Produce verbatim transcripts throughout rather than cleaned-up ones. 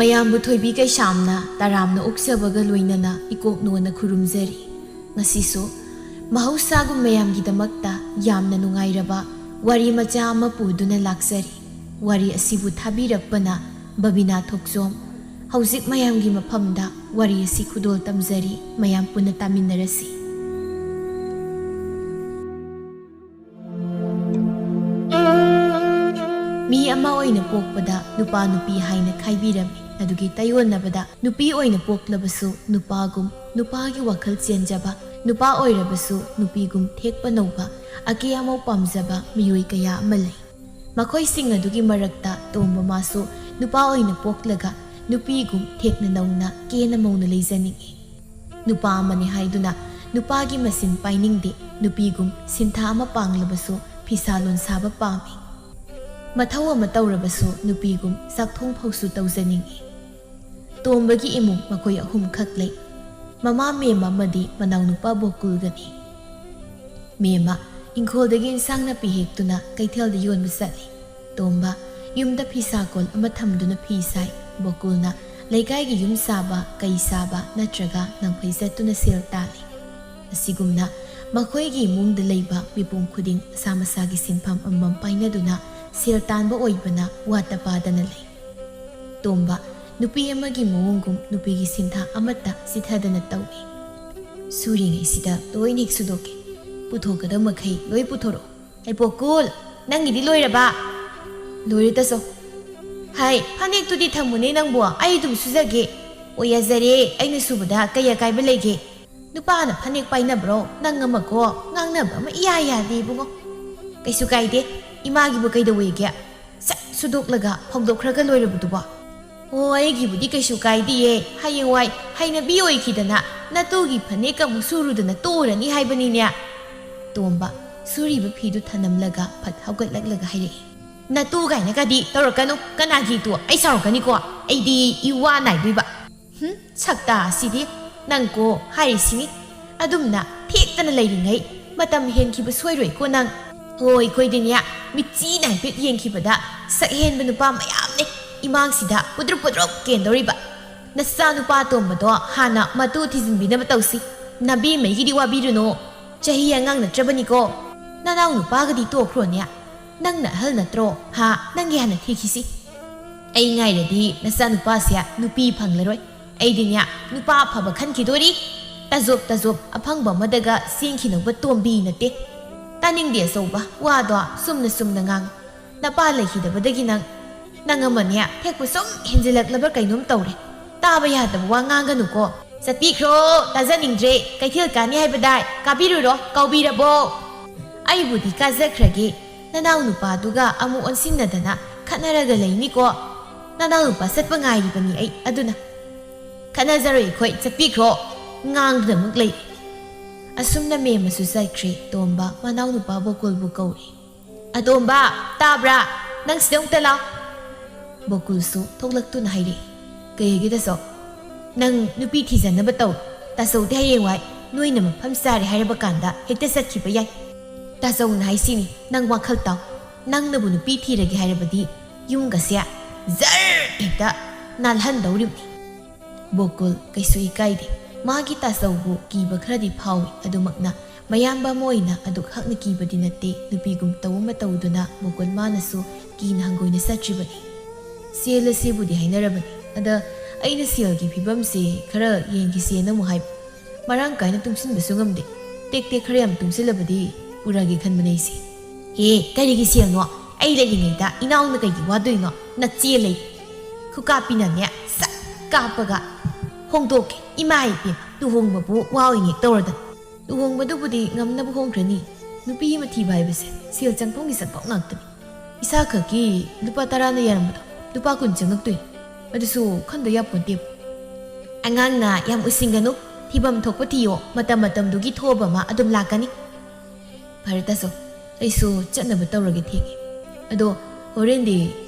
ꯃꯌꯥꯝꯕꯨ ꯊꯣꯏꯕꯤ ꯀꯩꯁꯥꯝꯅ ꯇꯔꯥꯝꯅ ꯑꯣꯛꯆꯕꯒ ꯂꯣꯏꯅꯅ ꯏꯀꯣꯛ ꯅꯣꯟꯅ ꯈꯨꯔꯨꯝꯖꯔꯤ꯫ ꯉꯁꯤꯁꯨ ꯃꯍꯧꯁꯥꯒꯨꯝ ꯃꯌꯥꯝꯒꯤꯗꯃꯛꯇ ꯌꯥꯝꯅ ꯅꯨꯡꯉꯥꯏꯔꯕ ꯋꯥꯔꯤ ꯃꯆꯥ ꯑꯃ ꯄꯨꯗꯨꯅ ꯂꯥꯛꯆꯔꯤ꯫ ꯋꯥꯔꯤ ꯑꯁꯤꯕꯨ ꯊꯥꯕꯤꯔꯛꯄꯅ ꯕꯕꯤꯅꯥ ꯊꯣꯛꯆꯣꯝ꯫ ꯍꯧꯖꯤꯛ ꯃꯌꯥꯝꯒꯤ ꯃꯐꯝꯗ ꯋꯥꯔꯤ ꯑꯁꯤ ꯈꯨꯗꯣꯜ ꯇꯝꯖꯔꯤ꯫ ꯃꯌꯥꯝ ꯄꯨꯟꯅ ꯇꯥꯃꯤꯟꯅꯔꯁꯤ꯫ ꯃꯤ ꯑꯃ ꯑꯣꯏꯅ ꯄꯣꯛꯄꯗ ꯅꯨꯄꯥ ꯅꯨꯄꯤ ꯍꯥꯏꯅ ꯈꯥꯏꯕꯤꯔꯝꯃꯤ꯫ ꯑꯗꯨꯒꯤ ꯇꯥꯏꯌꯣꯟꯅꯕꯗ ꯅꯨꯄꯤ ꯑꯣꯏꯅ ꯄꯣꯛꯂꯕꯁꯨ ꯅꯨꯄꯥꯒꯨꯝ, ꯅꯨꯄꯥꯒꯤ ꯋꯥꯈꯜ ꯆꯦꯟꯖꯕ, ꯅꯨꯄꯥ ꯑꯣꯏꯔꯕꯁꯨ ꯅꯨꯄꯤꯒꯨꯝ ꯊꯦꯛꯄ ꯅꯧꯕ, ꯑꯀꯦ ꯑꯃꯧ ꯄꯥꯝꯖꯕ ꯃꯤꯑꯣꯏ ꯀꯌꯥ ꯑꯃ ꯂꯩ꯫ ꯃꯈꯣꯏꯁꯤꯡ ꯑꯗꯨꯒꯤ ꯃꯔꯛꯇ ꯇꯣꯝꯕ ꯃꯥꯁꯨ ꯅꯨꯄꯥ ꯑꯣꯏꯅ ꯄꯣꯛꯂꯒ ꯅꯨꯄꯤꯒꯨꯝ ꯊꯦꯛꯅ ꯅꯧꯅ ꯀꯦꯅ ꯃꯧꯅ ꯂꯩꯖꯅꯤꯡꯏ꯫ ꯅꯨꯄꯥ ꯑꯃꯅꯤ ꯍꯥꯏꯗꯨꯅ ꯅꯨꯄꯥꯒꯤ ꯃꯁꯤꯟ ꯄꯥꯏꯅꯤꯡꯗꯦ, ꯅꯨꯄꯤꯒꯨꯝ ꯁꯤꯟꯊꯥ ꯑꯃ ꯄꯥꯡꯂꯕꯁꯨ ꯐꯤꯁꯥ ꯂꯣꯟꯁꯥꯕ ꯄꯥꯝꯃꯤ꯫ ꯃꯊꯧ ꯑꯃ ꯇꯧꯔꯕꯁꯨ ꯅꯨꯄꯤꯒꯨꯝ ꯆꯥꯛꯊꯣꯡ ꯐꯧꯁꯨ ꯇꯧꯖꯅꯤꯡꯏ꯫ ꯇꯣꯝꯕꯒꯤ ꯏꯃꯨꯡ ꯃꯈꯣꯏ ꯑꯍꯨꯝꯈꯛ ꯂꯩ꯫ ꯃꯃꯥ ꯃꯦꯝꯃ ꯑꯃꯗꯤ ꯃꯅꯥꯎꯅꯨꯄꯥ ꯕꯣꯀꯨꯜꯒꯅꯤ꯫ ꯃꯦꯝꯃ ꯏꯪꯈꯣꯜꯗꯒꯤ ꯏꯟꯁꯥꯡ ꯅꯥꯄꯤ ꯍꯦꯛꯇꯨꯅ ꯀꯩꯊꯦꯜꯗ ꯌꯣꯟꯕ ꯆꯠꯂꯤ꯫ ꯇꯣꯝꯕ ꯌꯨꯝꯗ ꯐꯤꯁꯥꯀꯣꯜ ꯑꯃ ꯊꯝꯗꯨꯅ ꯐꯤ ꯁꯥꯏ꯫ ꯕꯣꯀꯨꯜꯅ ꯂꯩꯀꯥꯏꯒꯤ ꯌꯨꯝ ꯁꯥꯕ, ꯀꯩ ꯁꯥꯕ ꯅꯠꯇ꯭ꯔꯒ ꯅꯪꯐꯩ ꯆꯠꯇꯨꯅ ꯁꯦꯜ ꯇꯥꯜꯂꯤ꯫ ꯑꯁꯤꯒꯨꯝꯅ ꯃꯈꯣꯏꯒꯤ ꯏꯃꯨꯡꯗ ꯂꯩꯕ ꯃꯤꯄꯨꯝ ꯈꯨꯗꯤꯡ ꯃꯁꯥ ꯃꯁꯥꯒꯤ ꯁꯤꯟꯐꯝ ꯑꯃꯃꯝ ꯄꯥꯏꯅꯗꯨꯅ ꯁꯦꯜ ꯇꯥꯟꯕ ꯑꯣꯏꯕꯅ ꯋꯥꯠꯇ ꯄꯥꯗꯅ ꯂꯩ꯫ ꯇꯣꯝꯕ ꯅꯨꯄꯤ ꯑꯃꯒꯤ ꯃꯑꯣꯡꯒꯨꯝ ꯅꯨꯄꯤꯒꯤ ꯁꯤꯟꯊꯥ ꯑꯃꯠꯇ ꯆꯤꯊꯗꯅ ꯇꯧꯏ꯫ ꯁꯨꯔꯤꯉꯩꯁꯤꯗ ꯂꯣꯏꯅ ꯍꯦꯛ ꯁꯨꯗꯣꯛꯀꯦ꯫ ꯄꯨꯊꯣꯛꯀꯗꯕ ꯃꯈꯩ ꯂꯣꯏ ꯄꯨꯊꯣꯔꯛꯑꯣ꯫ ꯑꯩ ꯕꯣꯀꯨꯜ, ꯅꯪꯒꯤꯗꯤ ꯂꯣꯏꯔꯕ? ꯂꯣꯏꯔꯦ ꯇꯥꯆꯧ꯫ ꯍꯥꯏ, ꯐꯅꯦꯛꯇꯨꯗꯤ ꯊꯝꯃꯨꯅꯦ ꯅꯪꯕꯣ, ꯑꯩ ꯑꯗꯨꯝ ꯁꯨꯖꯒꯦ꯫ ꯑꯣ, ꯌꯥꯖꯔꯦ, ꯑꯩꯅ ꯁꯨꯕꯗ ꯀꯩ ꯑꯀꯥꯏꯕ ꯂꯩꯒꯦ? ꯅꯨꯄꯥꯅ ꯐꯅꯦꯛ ꯄꯥꯏꯅꯕ꯭ꯔꯣ? ꯅꯪ ꯑꯃꯀꯣ, ꯉꯥꯡꯅꯕ ꯑꯃ ꯏꯌꯥ ꯌꯥꯗꯦ ꯏꯕꯨꯡꯉꯣ꯫ ꯀꯩꯁꯨ ꯀꯥꯏꯗꯦ, ꯏꯃꯥꯒꯤꯕꯨ ꯀꯩꯗꯧꯋꯦꯒꯦ? ꯁꯠ ꯁꯨꯗꯣꯛꯂꯒ ꯐꯧꯗꯣꯛꯈ꯭ꯔꯒ ꯂꯣꯏꯔꯕꯗꯨꯕꯣ꯫ ꯑꯣ, ꯑꯩꯒꯤꯕꯨꯗꯤ ꯀꯩꯁꯨ ꯀꯥꯏꯗꯤꯌꯦ꯫ ꯍꯌꯦꯡꯋꯥꯏ ꯍꯩꯅꯕꯤ ꯑꯣꯏꯈꯤꯗꯅ ꯅꯇꯨꯒꯤ ꯐꯅꯦꯛ ꯑꯃꯨꯛ ꯁꯨꯔꯨꯗꯅ ꯇꯣꯛꯎꯔꯅꯤ ꯍꯥꯏꯕꯅꯤꯅꯦ꯫ ꯇꯣꯝꯕ ꯁꯨꯔꯤꯕ ꯐꯤꯗꯨ ꯊꯅꯝꯂꯒ ꯐꯠ ꯍꯧꯒꯠꯂꯛꯂꯒ ꯍꯥꯏꯔꯛꯏ꯫ ꯅꯇꯨ ꯀꯥꯏꯅꯒꯗꯤ ꯇꯧꯔꯛꯀꯅꯨ꯫ ꯀꯅꯥꯒꯤ ꯏꯇꯨ? ꯑꯩ ꯁꯥꯎꯔꯛꯀꯅꯤꯀꯣ꯫ ꯑꯩꯗꯤ ꯏꯋꯥ ꯅꯥꯏꯗꯣꯏꯕ꯫ ꯍꯨꯝ, ꯁꯛꯇꯥ ꯑꯁꯤꯗꯤ꯫ ꯅꯪꯀꯣ ꯍꯥꯏꯔꯤꯁꯤꯅꯤ꯫ ꯑꯗꯨꯝꯅ ꯊꯦꯛꯇꯅ ꯂꯩꯔꯤꯉꯩ ꯃꯇꯝ ꯍꯦꯟꯈꯤꯕ ꯁꯣꯏꯔꯣꯏꯀꯣ ꯅꯪ꯫ ꯍꯣ, ꯑꯩꯈꯣꯏꯗꯤꯅꯦ, ꯃꯤꯠꯆꯤ ꯅꯥꯏꯐꯦꯠ ꯌꯦꯡꯈꯤꯕꯗ ꯁꯛ ꯍꯦꯟꯕ ꯅꯨꯄꯥ ꯃꯌꯥꯝꯅꯦ꯫ ꯏꯃꯥꯡꯁꯤꯗ ꯄꯨꯗ꯭ꯔꯨꯞ ꯄꯨꯗ꯭ꯔꯨꯞ ꯀꯦꯟꯗꯧꯔꯤꯕ? ꯅꯆꯥ ꯅꯨꯄꯥ ꯑꯇꯣꯝꯕꯗꯣ ꯍꯥꯟꯅ ꯃꯇꯨ ꯊꯤꯖꯤꯟꯕꯤꯅꯕ ꯇꯧꯁꯤ꯫ ꯅꯕꯦꯝꯃꯩꯒꯤꯗꯤ ꯋꯥꯕꯤꯔꯨꯅꯨ, ꯆꯍꯤ ꯑꯉꯥꯡ ꯅꯠꯇ꯭ꯔꯕꯅꯤꯀꯣ꯫ ꯅꯅꯥꯎ ꯅꯨꯄꯥꯒꯗꯤ ꯇꯣꯛꯈ꯭ꯔꯣꯅꯦ, ꯅꯪꯅ ꯑꯍꯜ ꯅꯠꯇ꯭ꯔꯣ? ꯍꯥ, ꯅꯪꯒꯤ ꯍꯥꯟꯅ ꯊꯤꯈꯤꯁꯤ꯫ ꯑꯩ ꯉꯥꯏꯔꯗꯤ ꯅꯆꯥ ꯅꯨꯄꯥꯁꯦ ꯅꯨꯄꯤ ꯐꯪꯂꯔꯣꯏ꯫ ꯑꯩꯗꯤꯅꯦ, ꯅꯨꯄꯥ ꯑꯐꯕ ꯈꯟꯈꯤꯗꯣꯔꯤ꯫ ꯇꯖꯣꯞ ꯇꯖꯣꯞ ꯑꯐꯪꯕ ꯑꯃꯗꯒ ꯆꯦꯟꯈꯤꯅꯧꯕ ꯇꯣꯝꯕꯤ ꯅꯠꯇꯦ꯫ ꯇꯥꯅꯤꯡꯗꯦ ꯑꯆꯧꯕ, ꯋꯥꯗꯣ ꯆꯨꯝꯅ ꯆꯨꯝꯅ ꯉꯥꯡꯉꯨ꯫ ꯅꯄꯥ ꯂꯩꯈꯤꯗꯕꯗꯒꯤ ꯅꯪ, ꯅꯪ ꯑꯃꯅꯦ ꯊꯦꯛꯄ ꯁꯨꯝ ꯍꯦꯟꯖꯤꯜꯂꯛꯂꯕ꯭ꯔꯥ ꯀꯩꯅꯣꯝ ꯇꯧꯔꯦ꯫ ꯇꯥꯕ ꯌꯥꯗꯕ ꯋꯥ ꯉꯥꯡꯒꯅꯨꯀꯣ꯫ ꯆꯠꯄꯤꯈ꯭ꯔꯣ, ꯇꯥꯖꯅꯤꯡꯗ꯭ꯔꯦ꯫ ꯀꯩꯊꯦꯜ ꯀꯥꯅꯤ ꯍꯥꯏꯕꯗꯥꯏ, ꯀꯥꯕꯤꯔꯨꯔꯣ, ꯀꯥꯎꯕꯤꯔꯕꯣ? ꯑꯩꯕꯨꯗꯤ ꯀꯥꯖꯈ꯭ꯔꯒꯦ꯫ ꯅꯅꯥꯎ ꯅꯨꯄꯥꯗꯨꯒ ꯑꯃꯨꯛ ꯑꯣꯟꯁꯤꯟꯅꯗꯅ ꯈꯠꯅꯔꯒ ꯂꯩꯅꯤꯀꯣ꯫ ꯅꯅꯥꯎ ꯅꯨꯄꯥ ꯆꯠꯄ ꯉꯥꯏꯔꯤꯕꯅꯤ ꯑꯩ, ꯑꯗꯨꯅ꯫ ꯈꯠꯅꯖꯔꯣꯏ ꯑꯩꯈꯣꯏ, ꯆꯠꯄꯤꯈ꯭ꯔꯣ꯫ ꯉꯥꯡꯗꯨꯅꯃꯛ ꯂꯩ꯫ ꯑꯁꯨꯝꯅ ꯃꯦꯝꯃꯁꯨ ꯆꯠꯈ꯭ꯔꯦ꯫ ꯇꯣꯝꯕ ꯃꯅꯥꯎ ꯅꯨꯄꯥ ꯕꯣꯀꯨꯜꯕꯨ ꯀꯧꯔꯦ꯫ "ꯑꯇꯣꯝꯕ, ꯇꯥꯕ꯭ꯔꯥ? ꯅꯪ ꯁꯤꯗ ꯑꯃꯨꯛꯇ ꯂꯥꯎ꯫" ꯕꯣꯀꯨꯜꯁꯨ ꯊꯣꯛꯂꯛꯇꯨꯅ ꯍꯥꯏꯔꯛꯏ, "ꯀꯩ ꯍꯥꯏꯒꯦ ꯇꯥꯆꯧ? ꯅꯪ ꯅꯨꯄꯤ ꯊꯤꯖꯅꯕ ꯇꯧ꯫ ꯇꯥꯆꯧꯗꯤ ꯍꯌꯦꯡꯋꯥꯏ ꯅꯣꯏꯅ ꯃꯐꯝ ꯆꯥꯔꯦ ꯍꯥꯏꯔꯕ ꯀꯥꯟꯗ ꯍꯦꯛꯇ ꯆꯠꯈꯤꯕ ꯌꯥꯏ꯫ ꯇꯥꯆꯧꯅ ꯍꯥꯏꯁꯤꯅꯤ, ꯅꯪ ꯋꯥꯈꯜ ꯇꯥꯎ꯫ ꯅꯪꯅꯕꯨ ꯅꯨꯄꯤ ꯊꯤꯔꯒꯦ ꯍꯥꯏꯔꯕꯗꯤ ꯌꯨꯝꯒꯁꯦ ꯖꯔ ꯍꯦꯛꯇ ꯅꯥꯜꯍꯟꯗꯧꯔꯤꯕꯅꯤ꯫" ꯕꯣꯀꯨꯜ ꯀꯩꯁꯨ ꯏꯀꯥꯏꯗꯦ꯫ ꯃꯥꯒꯤ ꯇꯥꯆꯧꯕꯨ ꯀꯤꯕ ꯈꯔꯗꯤ ꯐꯥꯎꯏ꯫ ꯑꯗꯨꯃꯛꯅ ꯃꯌꯥꯝꯕ ꯑꯃ ꯑꯣꯏꯅ ꯑꯗꯨꯛ ꯍꯛꯅ ꯀꯤꯕꯗꯤ ꯅꯠꯇꯦ꯫ ꯅꯨꯄꯤꯒꯨꯝ ꯇꯧꯕ ꯃꯇꯧꯗꯨꯅ ꯕꯣꯀꯨꯜ ꯃꯥꯅꯁꯨ ꯀꯤꯅ ꯍꯪꯒꯣꯏꯅ ꯆꯠꯇ꯭ꯔꯤꯕꯅꯤ꯫ "ꯁꯦꯜ ꯑꯁꯤꯕꯨꯗꯤ ꯍꯥꯏꯅꯔꯕꯅꯤ꯫ ꯑꯗ ꯑꯩꯅ ꯁꯦꯜꯒꯤ ꯐꯤꯕꯝꯁꯦ ꯈꯔ ꯌꯦꯡꯈꯤꯁꯦꯅ ꯑꯃꯨꯛ ꯍꯥꯏꯕ꯫ ꯃꯔꯥꯡ ꯀꯥꯏꯅ ꯇꯨꯡꯁꯤꯟꯕꯁꯨ ꯉꯝꯗꯦ꯫ ꯇꯦꯛ ꯇꯦꯛ ꯈꯔ ꯌꯥꯝ ꯇꯨꯡꯁꯤꯜꯂꯕꯗꯤ ꯄꯨꯔꯛꯑꯒꯦ ꯈꯟꯕꯅꯦ ꯑꯩꯁꯦ꯫" "ꯍꯦ, ꯀꯔꯤꯒꯤ ꯁꯦꯜꯅꯣ? ꯑꯩ ꯂꯩꯔꯤꯉꯩꯗ ꯏꯅꯥꯎꯅ ꯀꯩꯒꯤ ꯋꯥꯗꯣꯏꯅꯣ? ꯅꯆꯦ ꯂꯩ꯫ ꯈꯨꯀꯥꯞꯄꯤꯅꯅꯦ ꯁꯠ ꯀꯥꯞꯄꯒ ꯍꯣꯡꯗꯣꯛꯀꯦ꯫ ꯏꯃꯥ ꯏꯕꯦꯝꯃ, ꯂꯨꯍꯣꯡꯕꯕꯨ ꯋꯥ ꯑꯣꯏꯅ ꯍꯦꯛ ꯇꯧꯔꯗꯅ꯫" "ꯂꯨꯍꯣꯡꯕꯗꯨꯕꯨꯗꯤ ꯉꯝꯅꯕ ꯍꯣꯡꯈ꯭ꯔꯅꯤ꯫ ꯅꯨꯄꯤ ꯑꯃ ꯊꯤꯕ ꯍꯥꯏꯕꯁꯦ ꯁꯦꯜ ꯆꯪꯐꯝꯒꯤ ꯆꯪꯐꯝ ꯉꯥꯛꯇꯅꯤ꯫ ꯏꯁꯥ ꯈꯛꯀꯤ ꯂꯨꯄꯥ ꯇꯔꯥꯅ ꯌꯥꯔꯝꯕꯗꯣ ꯂꯨꯄꯥ ꯀꯨꯟ ꯆꯪꯉꯛꯇꯣꯏꯅꯤ꯫ ꯑꯗꯨꯁꯨ ꯈꯟꯗ ꯌꯥꯄꯣꯟꯇꯦꯕ꯫" "ꯑꯉꯥꯡꯅ ꯌꯥꯝ ꯎꯁꯤꯟꯒꯅꯨ꯫ ꯊꯤꯐꯝ ꯊꯣꯛꯄ ꯊꯤꯌꯣ꯫ ꯃꯇꯝ ꯃꯇꯝꯗꯨꯒꯤ ꯊꯣꯛꯑꯕ ꯑꯃ ꯑꯗꯨꯝ ꯂꯥꯛꯀꯅꯤ꯫" "ꯐꯔꯦ ꯇꯥꯆꯧ, ꯑꯩꯁꯨ ꯆꯠꯅꯕ ꯇꯧꯔꯒꯦ, ꯊꯦꯡꯉꯦ꯫ ꯑꯗꯣ ꯍꯣꯔꯦꯟꯗꯤ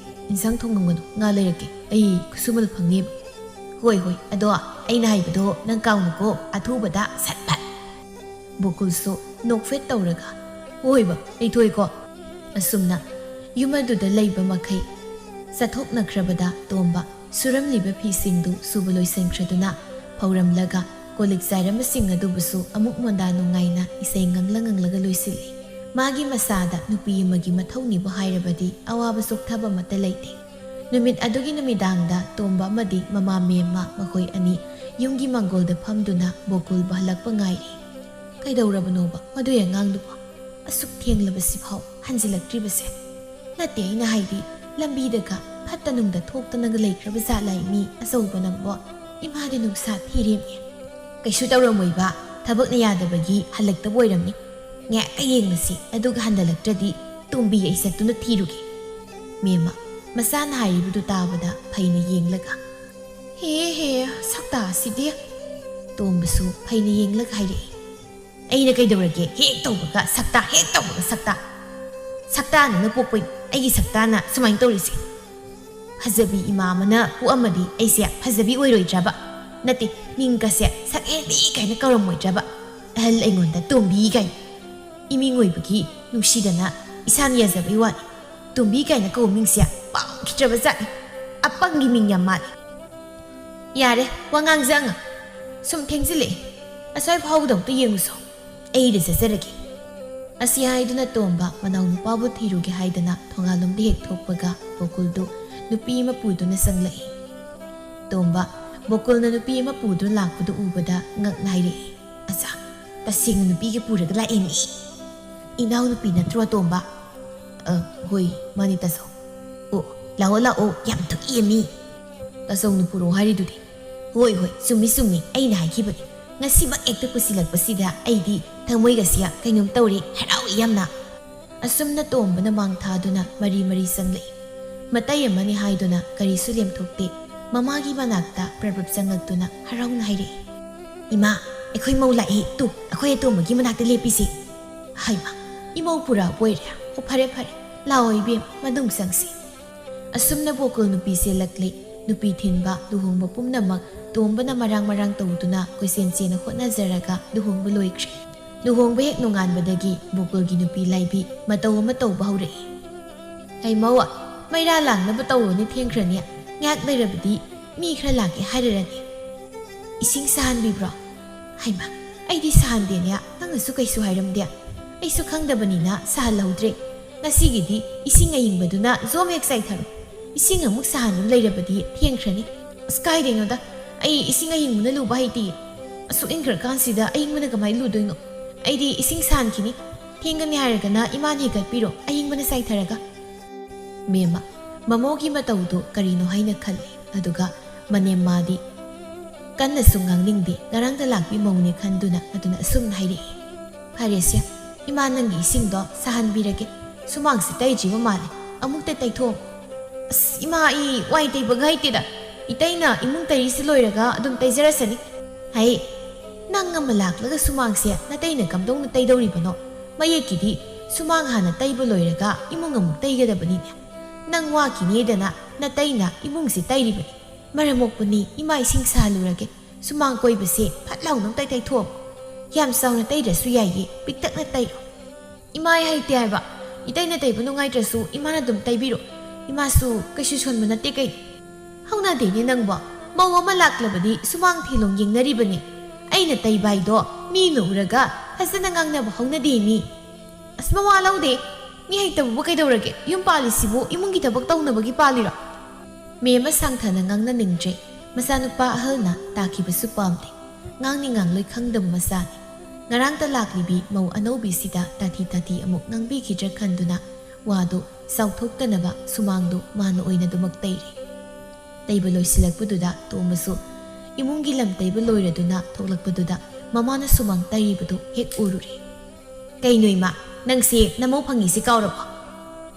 ꯏꯟꯁꯥꯡ ꯊꯣꯡꯉꯝꯒꯅꯨ, ꯉꯥ ꯂꯩꯔꯛꯀꯦ꯫ ꯑꯩ ꯈꯨꯠꯁꯨꯃꯜ ꯐꯪꯅꯦꯕ꯫" "ꯍꯣꯏ, ꯍꯣꯏ, ꯑꯗꯣ ꯑꯩꯅ ꯍꯥꯏꯕꯗꯣ ꯅꯪ ꯀꯥꯎꯅꯨꯀꯣ, ꯑꯊꯨꯕꯗ ꯁꯠ ꯐꯠ꯫" ꯕꯣꯀꯨꯜꯁꯨ ꯅꯣꯛꯐꯦꯠ ꯇꯧꯔꯒ, "ꯍꯣꯏꯕ, ꯑꯩ ꯊꯣꯛꯏꯀꯣ꯫" ꯑꯁꯨꯝꯅ ꯌꯨꯝ ꯑꯗꯨꯗ ꯂꯩꯕ ꯃꯈꯩ ꯆꯠꯊꯣꯛꯅꯈ꯭ꯔꯕꯗ ꯇꯣꯝꯕ ꯁꯨꯔꯝꯂꯤꯕ ꯐꯤꯁꯤꯡꯗꯨ ꯁꯨꯕ ꯂꯣꯏꯁꯤꯟꯈ꯭ꯔꯗꯨꯅ ꯐꯧꯔꯝꯂꯒ ꯀꯣꯜꯂꯤꯛ ꯆꯥꯏꯔꯝꯕꯁꯤꯡ ꯑꯗꯨꯕꯨꯁꯨ ꯑꯃꯨꯛ ꯃꯣꯟꯗꯥ ꯅꯨꯡꯉꯥꯏꯅ ꯏꯁꯩ ꯉꯪꯂ ꯉꯪꯂꯒ ꯂꯣꯏꯁꯤꯜꯂꯤ꯫ ꯃꯥꯒꯤ ꯃꯁꯥꯗ ꯅꯨꯄꯤ ꯑꯃꯒꯤ ꯃꯊꯧꯅꯤꯕꯨ ꯍꯥꯏꯔꯕꯗꯤ ꯑꯋꯥꯕ ꯆꯣꯛꯊꯕ ꯑꯃꯠꯇ ꯂꯩꯇꯦ꯫ ꯅꯨꯃꯤꯠ ꯑꯗꯨꯒꯤ ꯅꯨꯃꯤꯗꯥꯡꯗ ꯇꯣꯝꯕ ꯑꯃꯗꯤ ꯃꯃꯥ ꯃꯦꯝꯃ ꯃꯈꯣꯏ ꯑꯅꯤ ꯌꯨꯝꯒꯤ ꯃꯥꯡꯒꯣꯜꯗ ꯐꯝꯗꯨꯅ ꯕꯣꯀꯨꯜꯕꯨ ꯍꯜꯂꯛꯄ ꯉꯥꯏꯔꯤ꯫ ꯀꯩꯗꯧꯔꯕꯅꯣꯕ ꯃꯗꯨꯏ ꯑꯉꯥꯡꯗꯨꯕꯣ? ꯑꯁꯨꯛ ꯊꯦꯡꯂꯕꯁꯤꯐꯥꯎ ꯍꯟꯖꯤꯜꯂꯛꯇ꯭ꯔꯤꯕꯁꯦ? ꯅꯠꯇꯦ, ꯑꯩꯅ ꯍꯥꯏꯗꯤ, ꯂꯝꯕꯤꯗꯒ ꯐꯠꯇ ꯅꯨꯡꯗ ꯊꯣꯛꯇꯅꯒ ꯂꯩꯈ꯭ꯔꯕ ꯖꯥꯠꯂꯥꯏ ꯃꯤ ꯑꯆꯧꯕ ꯅꯪꯕꯣ? ꯏꯃꯥꯗꯤ ꯅꯨꯡꯁꯥ ꯊꯤꯔꯦꯝꯃꯦ꯫ ꯀꯩꯁꯨ ꯇꯧꯔꯝꯃꯣꯏꯕ, ꯊꯕꯛꯅ ꯌꯥꯗꯕꯒꯤ ꯍꯜꯂꯛꯇꯕ ꯑꯣꯏꯔꯝꯅꯤ꯫ ꯉꯥꯏꯍꯥꯛꯀ ꯌꯦꯡꯉꯁꯤ, ꯑꯗꯨꯒ ꯍꯟꯗꯂꯛꯇ꯭ꯔꯗꯤ ꯇꯣꯝꯕꯤ ꯑꯩ ꯆꯠꯇꯨꯅ ꯊꯤꯔꯨꯒꯦ꯫ ꯃꯦꯝꯃ, ꯃꯆꯥꯅ ꯍꯥꯏꯔꯤꯕꯗꯨ ꯇꯥꯕꯗ ꯐꯩꯅ ꯌꯦꯡꯂꯒ, "ꯍꯦ ꯍꯦ, ꯁꯛꯇꯥꯁꯤꯗꯤ!" ꯇꯣꯝꯕꯁꯨ ꯐꯩꯅ ꯌꯦꯡꯂꯒ ꯍꯥꯏꯔꯛꯏ꯫ "ꯑꯩꯅ ꯀꯩꯗꯧꯔꯒꯦ? ꯍꯦꯛ ꯇꯧꯕꯒ ꯁꯛꯇꯥ, ꯍꯦꯛ ꯇꯧꯕꯒ ꯁꯛꯇꯥ꯫ ꯁꯛꯇꯥꯅ ꯄꯣꯛꯄꯩ ꯑꯩꯒꯤ ꯁꯛꯇꯥꯅ ꯁꯨꯃꯥꯏꯅ ꯇꯧꯔꯤꯁꯦ꯫ ꯐꯖꯕꯤ ꯏꯃꯥ ꯑꯃꯅ ꯄꯣꯛꯑꯝꯃꯗꯤ ꯑꯩꯁꯦ ꯐꯖꯕꯤ ꯑꯣꯏꯔꯣꯏꯗ꯭ꯔꯕ? ꯅꯠꯇꯦ, ꯃꯤꯡꯒꯁꯦ ꯁꯛꯍꯦꯟꯕꯤ ꯀꯥꯏꯅ ꯀꯧꯔꯝꯃꯣꯏꯗ꯭ꯔꯕ? ꯑꯍꯜ ꯑꯩꯉꯣꯟꯗ ꯇꯣꯝꯕꯤ ꯀꯥꯏꯅ꯫ ꯏꯃꯤꯡ ꯑꯣꯏꯕꯒꯤ ꯅꯨꯡꯁꯤꯗꯅ ꯏꯁꯥꯅ ꯌꯥꯖꯕꯩ ꯋꯥꯅꯤ꯫ ꯇꯣꯝꯕꯤ ꯀꯥꯏꯅ ꯀꯧꯕ ꯃꯤꯡꯁꯦ ꯄꯥꯝꯈꯤꯗ꯭ꯔꯕ ꯖꯥꯠꯅꯤ꯫ ꯑꯄꯪꯒꯤ ꯃꯤꯡ ꯌꯥꯝ ꯃꯥꯜꯂꯤ꯫ ꯌꯥꯔꯦ, ꯋꯥ ꯉꯥꯡꯖꯉ꯫ ꯁꯨꯝ ꯊꯦꯡꯖꯤꯜꯂꯛꯑꯦ꯫ ꯑꯁ꯭ꯋꯥꯏ ꯐꯥꯎꯕꯗ ꯑꯝꯇ ꯌꯦꯡꯉꯨꯁꯣ꯫ ꯑꯩꯗ ꯆꯠꯆꯔꯒꯦ꯫" ꯑꯁꯤ ꯍꯥꯏꯗꯨꯅ ꯇꯣꯝꯕ ꯃꯅꯥꯎ ꯅꯨꯄꯥꯕꯨ ꯊꯤꯔꯨꯒꯦ ꯍꯥꯏꯗꯅ ꯊꯣꯡꯒꯥꯜꯂꯣꯝꯗ ꯍꯦꯛ ꯊꯣꯛꯄꯒ ꯕꯣꯀꯨꯜꯗꯨ ꯅꯨꯄꯤ ꯑꯃ ꯄꯨꯗꯨꯅ ꯆꯪꯂꯛꯏ꯫ ꯇꯣꯝꯕ, ꯕꯣꯀꯨꯜꯅ ꯅꯨꯄꯤ ꯑꯃ ꯄꯨꯗꯨꯅ ꯂꯥꯛꯄꯗꯨ ꯎꯕꯗ ꯉꯛꯅ ꯍꯥꯏꯔꯛꯏ, "ꯑꯆꯥ, ꯇꯁꯦꯡꯅ ꯅꯨꯄꯤꯒ ꯄꯨꯔꯒ ꯂꯥꯛꯑꯦꯅꯦ꯫" "ꯏꯅꯥꯎꯅꯨꯄꯤ ꯅꯠꯇ꯭ꯔꯣ ꯇꯣꯝꯕ?" "ꯑ, ꯍꯣꯏ, ꯃꯥꯅꯤ ꯇꯥꯆꯧ꯫" "ꯑꯣ, ꯂꯥꯛꯑꯣ ꯂꯥꯛꯑꯣ, ꯌꯥꯝ ꯊꯣꯛꯏꯌꯦ ꯃꯤ꯫ ꯇꯥꯆꯧꯅ ꯄꯨꯔꯛꯑꯣ ꯍꯥꯏꯔꯤꯗꯨꯗꯤ꯫" "ꯍꯣꯏ ꯍꯣꯏ, ꯆꯨꯝꯃꯤ ꯆꯨꯝꯃꯤ, ꯑꯩꯅ ꯍꯥꯏꯈꯤꯕꯅꯤ꯫ ꯉꯁꯤꯃꯛ ꯍꯦꯛꯇ ꯄꯨꯁꯤꯜꯂꯛꯄꯁꯤꯗ ꯑꯩꯗꯤ ꯊꯃꯣꯏꯒꯁꯤ ꯀꯩꯅꯣꯝ ꯇꯧꯔꯦ, ꯍꯔꯥꯎꯏ ꯌꯥꯝꯅ꯫" ꯑꯁꯨꯝꯅ ꯇꯣꯝꯕꯅ ꯃꯥꯡ ꯊꯥꯗꯨꯅ ꯃꯔꯤ ꯃꯔꯤ ꯆꯪꯂꯛꯏ꯫ ꯃꯇꯩ ꯑꯃꯅꯤ ꯍꯥꯏꯗꯨꯅ ꯀꯔꯤꯁꯨ ꯂꯦꯝꯊꯣꯛꯇꯦ꯫ ꯃꯃꯥꯒꯤ ꯃꯅꯥꯛꯇ ꯄ꯭ꯔꯞ ꯄ꯭ꯔꯞ ꯆꯪꯂꯛꯇꯨꯅ ꯍꯔꯥꯎꯅ ꯍꯥꯏꯔꯛꯏ, "ꯏꯃꯥ, ꯑꯩꯈꯣꯏ ꯃꯧ ꯂꯥꯛꯏ, ꯇꯨ, ꯑꯩꯈꯣꯏ ꯑꯇꯣꯝꯕꯒꯤ ꯃꯅꯥꯛꯇ ꯂꯦꯞꯄꯤꯁꯤ꯫" "ꯍꯩꯃꯥ, ꯏꯃꯧ ꯄꯨꯔꯛꯑꯕ ꯑꯣꯏꯔꯦ? ꯑꯣ, ꯐꯔꯦ ꯐꯔꯦ, ꯂꯥꯛꯑꯣ ꯏꯕꯦꯝ, ꯃꯅꯨꯡ ꯆꯪꯁꯤ꯫" ꯑꯁꯨꯝꯅ ꯕꯣꯀꯨꯜ ꯅꯨꯄꯤ ꯆꯦꯜꯂꯛꯂꯦ꯫ ꯅꯨꯄꯤ ꯊꯤꯟꯕ, ꯂꯨꯍꯣꯡꯕ ꯄꯨꯝꯅꯃꯛ ꯇꯣꯝꯕꯅ ꯃꯔꯥꯡ ꯃꯔꯥꯡ ꯇꯧꯗꯨꯅ ꯀꯣꯏꯆꯦꯟ ꯆꯦꯟꯅ ꯍꯣꯠꯅꯖꯔꯒ ꯂꯨꯍꯣꯡꯕ ꯂꯣꯏꯈ꯭ꯔꯦ꯫ ꯂꯨꯍꯣꯡꯕ ꯍꯦꯛ ꯅꯣꯡꯉꯥꯟꯕꯗꯒꯤ ꯕꯣꯀꯨꯜꯒꯤ ꯅꯨꯄꯤ ꯂꯥꯏꯕꯤ ꯃꯇꯧ ꯑꯃ ꯇꯧꯕ ꯍꯧꯔꯛꯏ꯫ "ꯍꯩ ꯃꯧ, "ꯃꯩꯔꯥ ꯂꯥꯡꯅꯕ ꯇꯧꯔꯣꯅꯦ, ꯊꯦꯡꯈ꯭ꯔꯅꯤ꯫ ꯉꯥꯏꯍꯥꯛ ꯂꯩꯔꯕꯗꯤ ꯃꯤ ꯈꯔ ꯂꯥꯛꯀꯦ ꯍꯥꯏꯔꯔꯅꯤ꯫" "ꯏꯁꯤꯡ ꯁꯥꯍꯟꯕꯤꯕ꯭ꯔꯣ?" "ꯍꯩꯃꯥ, ꯑꯩꯗꯤ ꯁꯥꯍꯟꯗꯦꯅꯦ, ꯅꯪꯅꯁꯨ ꯀꯩꯁꯨ ꯍꯥꯏꯔꯝꯗꯦ꯫ ꯑꯩꯁꯨ ꯈꯪꯗꯕꯅꯤꯅ ꯁꯥꯍꯜꯍꯧꯗ꯭ꯔꯦ꯫ ꯉꯁꯤꯒꯤꯗꯤ ꯏꯁꯤꯡ ꯑꯏꯪꯕꯗꯨꯅ ꯖꯣꯝ ꯍꯦꯛ ꯆꯥꯏꯊꯔꯣ꯫ ꯏꯁꯤꯡ ꯑꯃꯨꯛ ꯁꯥꯍꯟꯗꯨꯅ ꯂꯩꯔꯕꯗꯤ ꯊꯦꯡꯈ꯭ꯔꯅꯤ꯫" "ꯑꯁ, ꯀꯥꯏꯗꯩꯅꯣꯗ, ꯑꯩ ꯏꯁꯤꯡ ꯑꯏꯪꯕꯅ ꯂꯨꯕ ꯍꯩꯇꯤꯌꯦ꯫ ꯑꯁꯨꯛ ꯏꯪꯈ꯭ꯔꯀꯥꯟꯁꯤꯗ ꯑꯏꯪꯕꯅ ꯀꯃꯥꯏꯅ ꯂꯨꯗꯣꯏꯅꯣ? ꯑꯩꯗꯤ ꯏꯁꯤꯡ ꯁꯥꯍꯟꯈꯤꯅꯤ꯫ ꯊꯦꯡꯒꯅꯤ ꯍꯥꯏꯔꯒꯅ ꯏꯃꯥꯅ ꯍꯦꯛꯇꯠꯄꯤꯔꯣ, ꯑꯏꯪꯕꯅ ꯆꯥꯏꯊꯔꯒ꯫" ꯃꯦꯝꯃ, ꯃꯃꯧꯒꯤ ꯃꯇꯧꯗꯨ ꯀꯔꯤꯅꯣ ꯍꯥꯏꯅ ꯈꯜꯂꯤ꯫ ꯑꯗꯨꯒ ꯃꯅꯦꯝꯃꯥꯗꯤ ꯀꯟꯅꯁꯨ ꯉꯥꯡꯅꯤꯡꯗꯦ, ꯉꯔꯥꯡꯗ ꯂꯥꯛꯄꯤ ꯃꯧꯅꯦ ꯈꯟꯗꯨꯅ ꯑꯗꯨꯅ ꯑꯁꯨꯝꯅ ꯍꯥꯏꯔꯛꯏ, "ꯐꯔꯦꯁꯦ, ꯏꯃꯥ ꯅꯪꯒꯤ ꯏꯁꯤꯡꯗꯣ ꯁꯥꯍꯟꯕꯤꯔꯒꯦ꯫ ꯁꯨꯃꯥꯡꯁꯦ ꯇꯩꯗ꯭ꯔꯤꯕ ꯃꯥꯜꯂꯦ, ꯑꯃꯨꯛꯇ ꯇꯩꯊꯣꯛꯑꯣ꯫" "ꯑꯁ ꯏꯃꯥ, ꯑꯩ ꯋꯥꯏ ꯇꯩꯕꯒ ꯍꯩꯇꯦꯗ꯫ ꯏꯇꯩꯅ ꯏꯃꯨꯡ ꯇꯩꯔꯤꯁꯤ ꯂꯣꯏꯔꯒ ꯑꯗꯨꯝ ꯇꯩꯖꯔꯁꯅꯤ꯫" "ꯍꯩ, ꯅꯪ ꯑꯃ ꯂꯥꯛꯂꯒ ꯁꯨꯃꯥꯡꯁꯦ ꯅꯇꯩꯅ ꯀꯝꯗꯧꯅ ꯇꯩꯗꯧꯔꯤꯕꯅꯣ? ꯃꯌꯦꯛꯀꯤꯗꯤ ꯁꯨꯃꯥꯡ ꯍꯥꯟꯅ ꯇꯩꯕ ꯂꯣꯏꯔꯒ ꯏꯃꯨꯡ ꯑꯃꯨꯛ ꯇꯩꯒꯗꯕꯅꯤꯅꯦ꯫ ꯅꯪ ꯋꯥꯈꯤꯅꯦꯗꯅ ꯅꯇꯩꯅ ꯏꯃꯨꯡꯁꯦ ꯇꯩꯔꯤꯕꯅꯤ꯫ ꯃꯔꯝ ꯃꯣꯛꯄꯅꯤ, ꯏꯃꯥ ꯏꯁꯤꯡ ꯁꯥꯍꯜꯂꯨꯔꯒꯦ꯫ ꯁꯨꯃꯥꯡ ꯀꯣꯏꯕꯁꯦ ꯐꯠ ꯂꯥꯎꯅ ꯑꯝꯇ ꯇꯩꯊꯣꯛꯑꯝꯃꯨ꯫ ꯌꯥꯝ ꯆꯥꯎꯅ ꯇꯩꯗ꯭ꯔꯁꯨ ꯌꯥꯏꯌꯦ, ꯄꯤꯛꯇꯛꯅ ꯇꯩꯔꯣ꯫" "ꯏꯃꯥ, ꯑꯩ ꯍꯩꯇꯦ ꯍꯥꯏꯕ꯫ ꯏꯇꯩꯅ ꯇꯩꯕ ꯅꯨꯡꯉꯥꯏꯇ꯭ꯔꯁꯨ ꯏꯃꯥꯅ ꯑꯗꯨꯝ ꯇꯩꯕꯤꯔꯣ꯫ ꯏꯃꯥꯁꯨ ꯀꯩꯁꯨ ꯁꯣꯟꯕ ꯅꯠꯇꯦ ꯀꯩꯅꯣ꯫" "ꯍꯧꯅꯗꯦꯅꯦ ꯅꯪꯕꯣ꯫ ꯃꯧ ꯑꯃ ꯂꯥꯛꯂꯕꯗꯤ ꯁꯨꯃꯥꯡ ꯊꯦꯂꯣꯡ ꯌꯦꯡꯅꯔꯤꯕꯅꯤ꯫ ꯑꯩꯅ ꯇꯩꯕ ꯍꯥꯏꯗꯣ ꯃꯤꯅ ꯎꯔꯒ ꯐꯖꯅ ꯉꯥꯡꯅꯕ ꯍꯧꯅꯗꯦ ꯃꯤ꯫" "ꯑꯁ, ꯃꯋꯥ ꯂꯧꯗꯦ꯫ ꯃꯤ ꯍꯩꯇꯕꯕꯨ ꯀꯩꯗꯧꯔꯒꯦ? ꯌꯨꯝ ꯄꯥꯜꯂꯤꯁꯤꯕꯨ ꯏꯃꯨꯡꯒꯤ ꯊꯕꯛ ꯇꯧꯅꯕꯒꯤ ꯄꯥꯜꯂꯤꯔꯣ?" ꯃꯦꯝꯃ ꯁꯥꯡꯊꯅ ꯉꯥꯡꯅꯅꯤꯡꯗ꯭ꯔꯦ꯫ ꯃꯆꯥꯅꯨꯄꯥ ꯑꯍꯜꯅ ꯇꯥꯈꯤꯕꯁꯨ ꯄꯥꯝꯗꯦ꯫ ꯉꯥꯡꯅꯤ ꯉꯥꯡꯂꯣꯏ ꯈꯪꯗꯕ ꯃꯆꯥꯅꯤ꯫ ꯉꯔꯥꯡꯇ ꯂꯥꯛꯂꯤꯕꯤ ꯃꯧ ꯑꯅꯧꯕꯤꯁꯤꯗ ꯇꯥꯊꯤ ꯇꯥꯊꯤ ꯑꯃꯨꯛ ꯉꯥꯡꯕꯤꯈꯤꯗ꯭ꯔꯥ ꯈꯟꯗꯨꯅ ꯋꯥꯗꯨ ꯆꯥꯎꯊꯣꯛꯇꯅꯕ ꯁꯨꯃꯥꯡꯗꯨ ꯃꯥꯅ ꯑꯣꯏꯅ ꯑꯗꯨꯃꯛ ꯇꯩꯔꯦ꯫ ꯇꯩꯕ ꯂꯣꯏꯁꯤꯜꯂꯛꯄꯗꯨꯗ ꯇꯣꯝꯕꯁꯨ ꯏꯃꯨꯡꯒꯤ ꯂꯝ ꯇꯩꯕ ꯂꯣꯏꯔꯗꯨꯅ ꯊꯣꯛꯂꯛꯄꯗꯨꯗ ꯃꯃꯥꯅ ꯁꯨꯃꯥꯡ ꯇꯩꯔꯤꯕꯗꯨ ꯍꯦꯛ ꯎꯔꯨꯔꯦ꯫ "ꯀꯩꯅꯣ ꯏꯃꯥ, ꯅꯪꯁꯦ ꯅꯃꯧ ꯐꯪꯉꯤꯁꯤ ꯀꯥꯎꯔꯕꯣ?"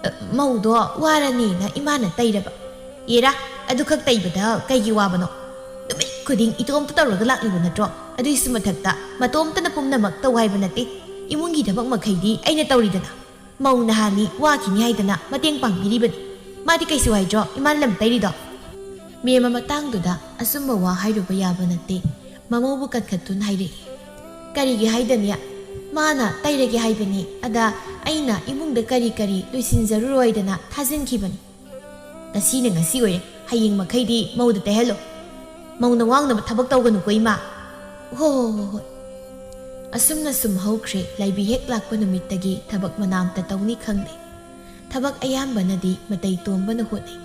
"ꯑ, ꯃꯧꯗꯣ ꯋꯥꯔꯅꯤꯅ ꯏꯃꯥꯅ ꯇꯩꯔꯕ꯫" "ꯑꯦꯔꯥ, ꯑꯗꯨꯈꯛ ꯇꯩꯕꯗ ꯀꯩꯒꯤ ꯋꯥꯕꯅꯣ? ꯅꯨꯃꯤꯠ ꯈꯨꯗꯤꯡ ꯏꯇꯣꯝꯇ ꯇꯧꯔꯒ ꯂꯥꯛꯂꯤꯕ ꯅꯠꯇ꯭ꯔꯣ? ꯑꯗꯨꯏꯁꯨ ꯃꯊꯛꯇ ꯃꯇꯣꯝꯇꯅ ꯄꯨꯝꯅꯃꯛ ꯇꯧ ꯍꯥꯏꯕ ꯅꯠꯇꯦ꯫ ꯏꯃꯨꯡꯒꯤ ꯊꯕꯛ ꯃꯈꯩꯗꯤ ꯑꯩꯅ ꯇꯧꯔꯤꯗꯅ꯫ ꯃꯧ ꯅꯍꯥꯅꯤ ꯋꯥꯈꯤꯅꯤ ꯍꯥꯏꯗꯅ ꯃꯇꯦꯡ ꯄꯥꯡꯕꯤꯔꯤꯕꯅꯤ꯫ ꯃꯥꯗꯤ ꯀꯩꯁꯨ ꯍꯥꯏꯗ꯭ꯔꯣ ꯏꯃꯥꯅ ꯂꯝ ꯇꯩꯔꯤꯗꯣ?" ꯃꯦꯝꯃ ꯃꯇꯥꯡꯗꯨꯗ ꯑꯆꯨꯝꯕ ꯋꯥ ꯍꯥꯏꯔꯨꯕ ꯌꯥꯕ ꯅꯠꯇꯦ꯫ ꯃꯃꯧꯕꯨ ꯀꯟꯈꯠꯇꯨꯅ ꯍꯥꯏꯔꯛꯏ, "ꯀꯔꯤꯒꯤ ꯍꯥꯏꯗꯅꯤ? ꯃꯥꯅ ꯇꯩꯔꯒꯦ ꯍꯥꯏꯕꯅꯤ꯫ ꯑꯗ ꯑꯩꯅ ꯏꯃꯨꯡꯗ ꯀꯔꯤ ꯀꯔꯤ ꯂꯣꯏꯁꯤꯟꯖꯔꯨꯔꯣꯏꯗꯅ ꯊꯥꯖꯤꯟꯈꯤꯕꯅꯤ꯫ ꯉꯁꯤꯅ ꯉꯁꯤ ꯑꯣꯏꯔꯦ, ꯍꯌꯦꯡ ꯃꯈꯩꯗꯤ ꯃꯧꯗ ꯇꯩꯍꯜꯂꯣ꯫ ꯃꯧꯅ ꯋꯥꯡꯅꯕ ꯊꯕꯛ ꯇꯧꯒꯅꯨꯀꯣ, ꯏꯃꯥ꯫ ꯍꯣ ꯍꯣ ꯍꯣ ꯍꯣꯏ꯫ ꯑꯁꯨꯝꯅ ꯁꯨꯝ ꯍꯧꯈ꯭ꯔꯦ꯫ ꯂꯥꯏꯕꯤ ꯍꯦꯛ ꯂꯥꯛꯄ ꯅꯨꯃꯤꯠꯇꯒꯤ ꯊꯕꯛ ꯃꯅꯥ ꯑꯝꯇ ꯇꯧꯅꯤ ꯈꯪꯗꯦ꯫ ꯊꯕꯛ ꯑꯌꯥꯝꯕꯅꯗꯤ ꯃꯇꯩ ꯇꯣꯝꯕꯅ ꯍꯣꯠꯅꯩ꯫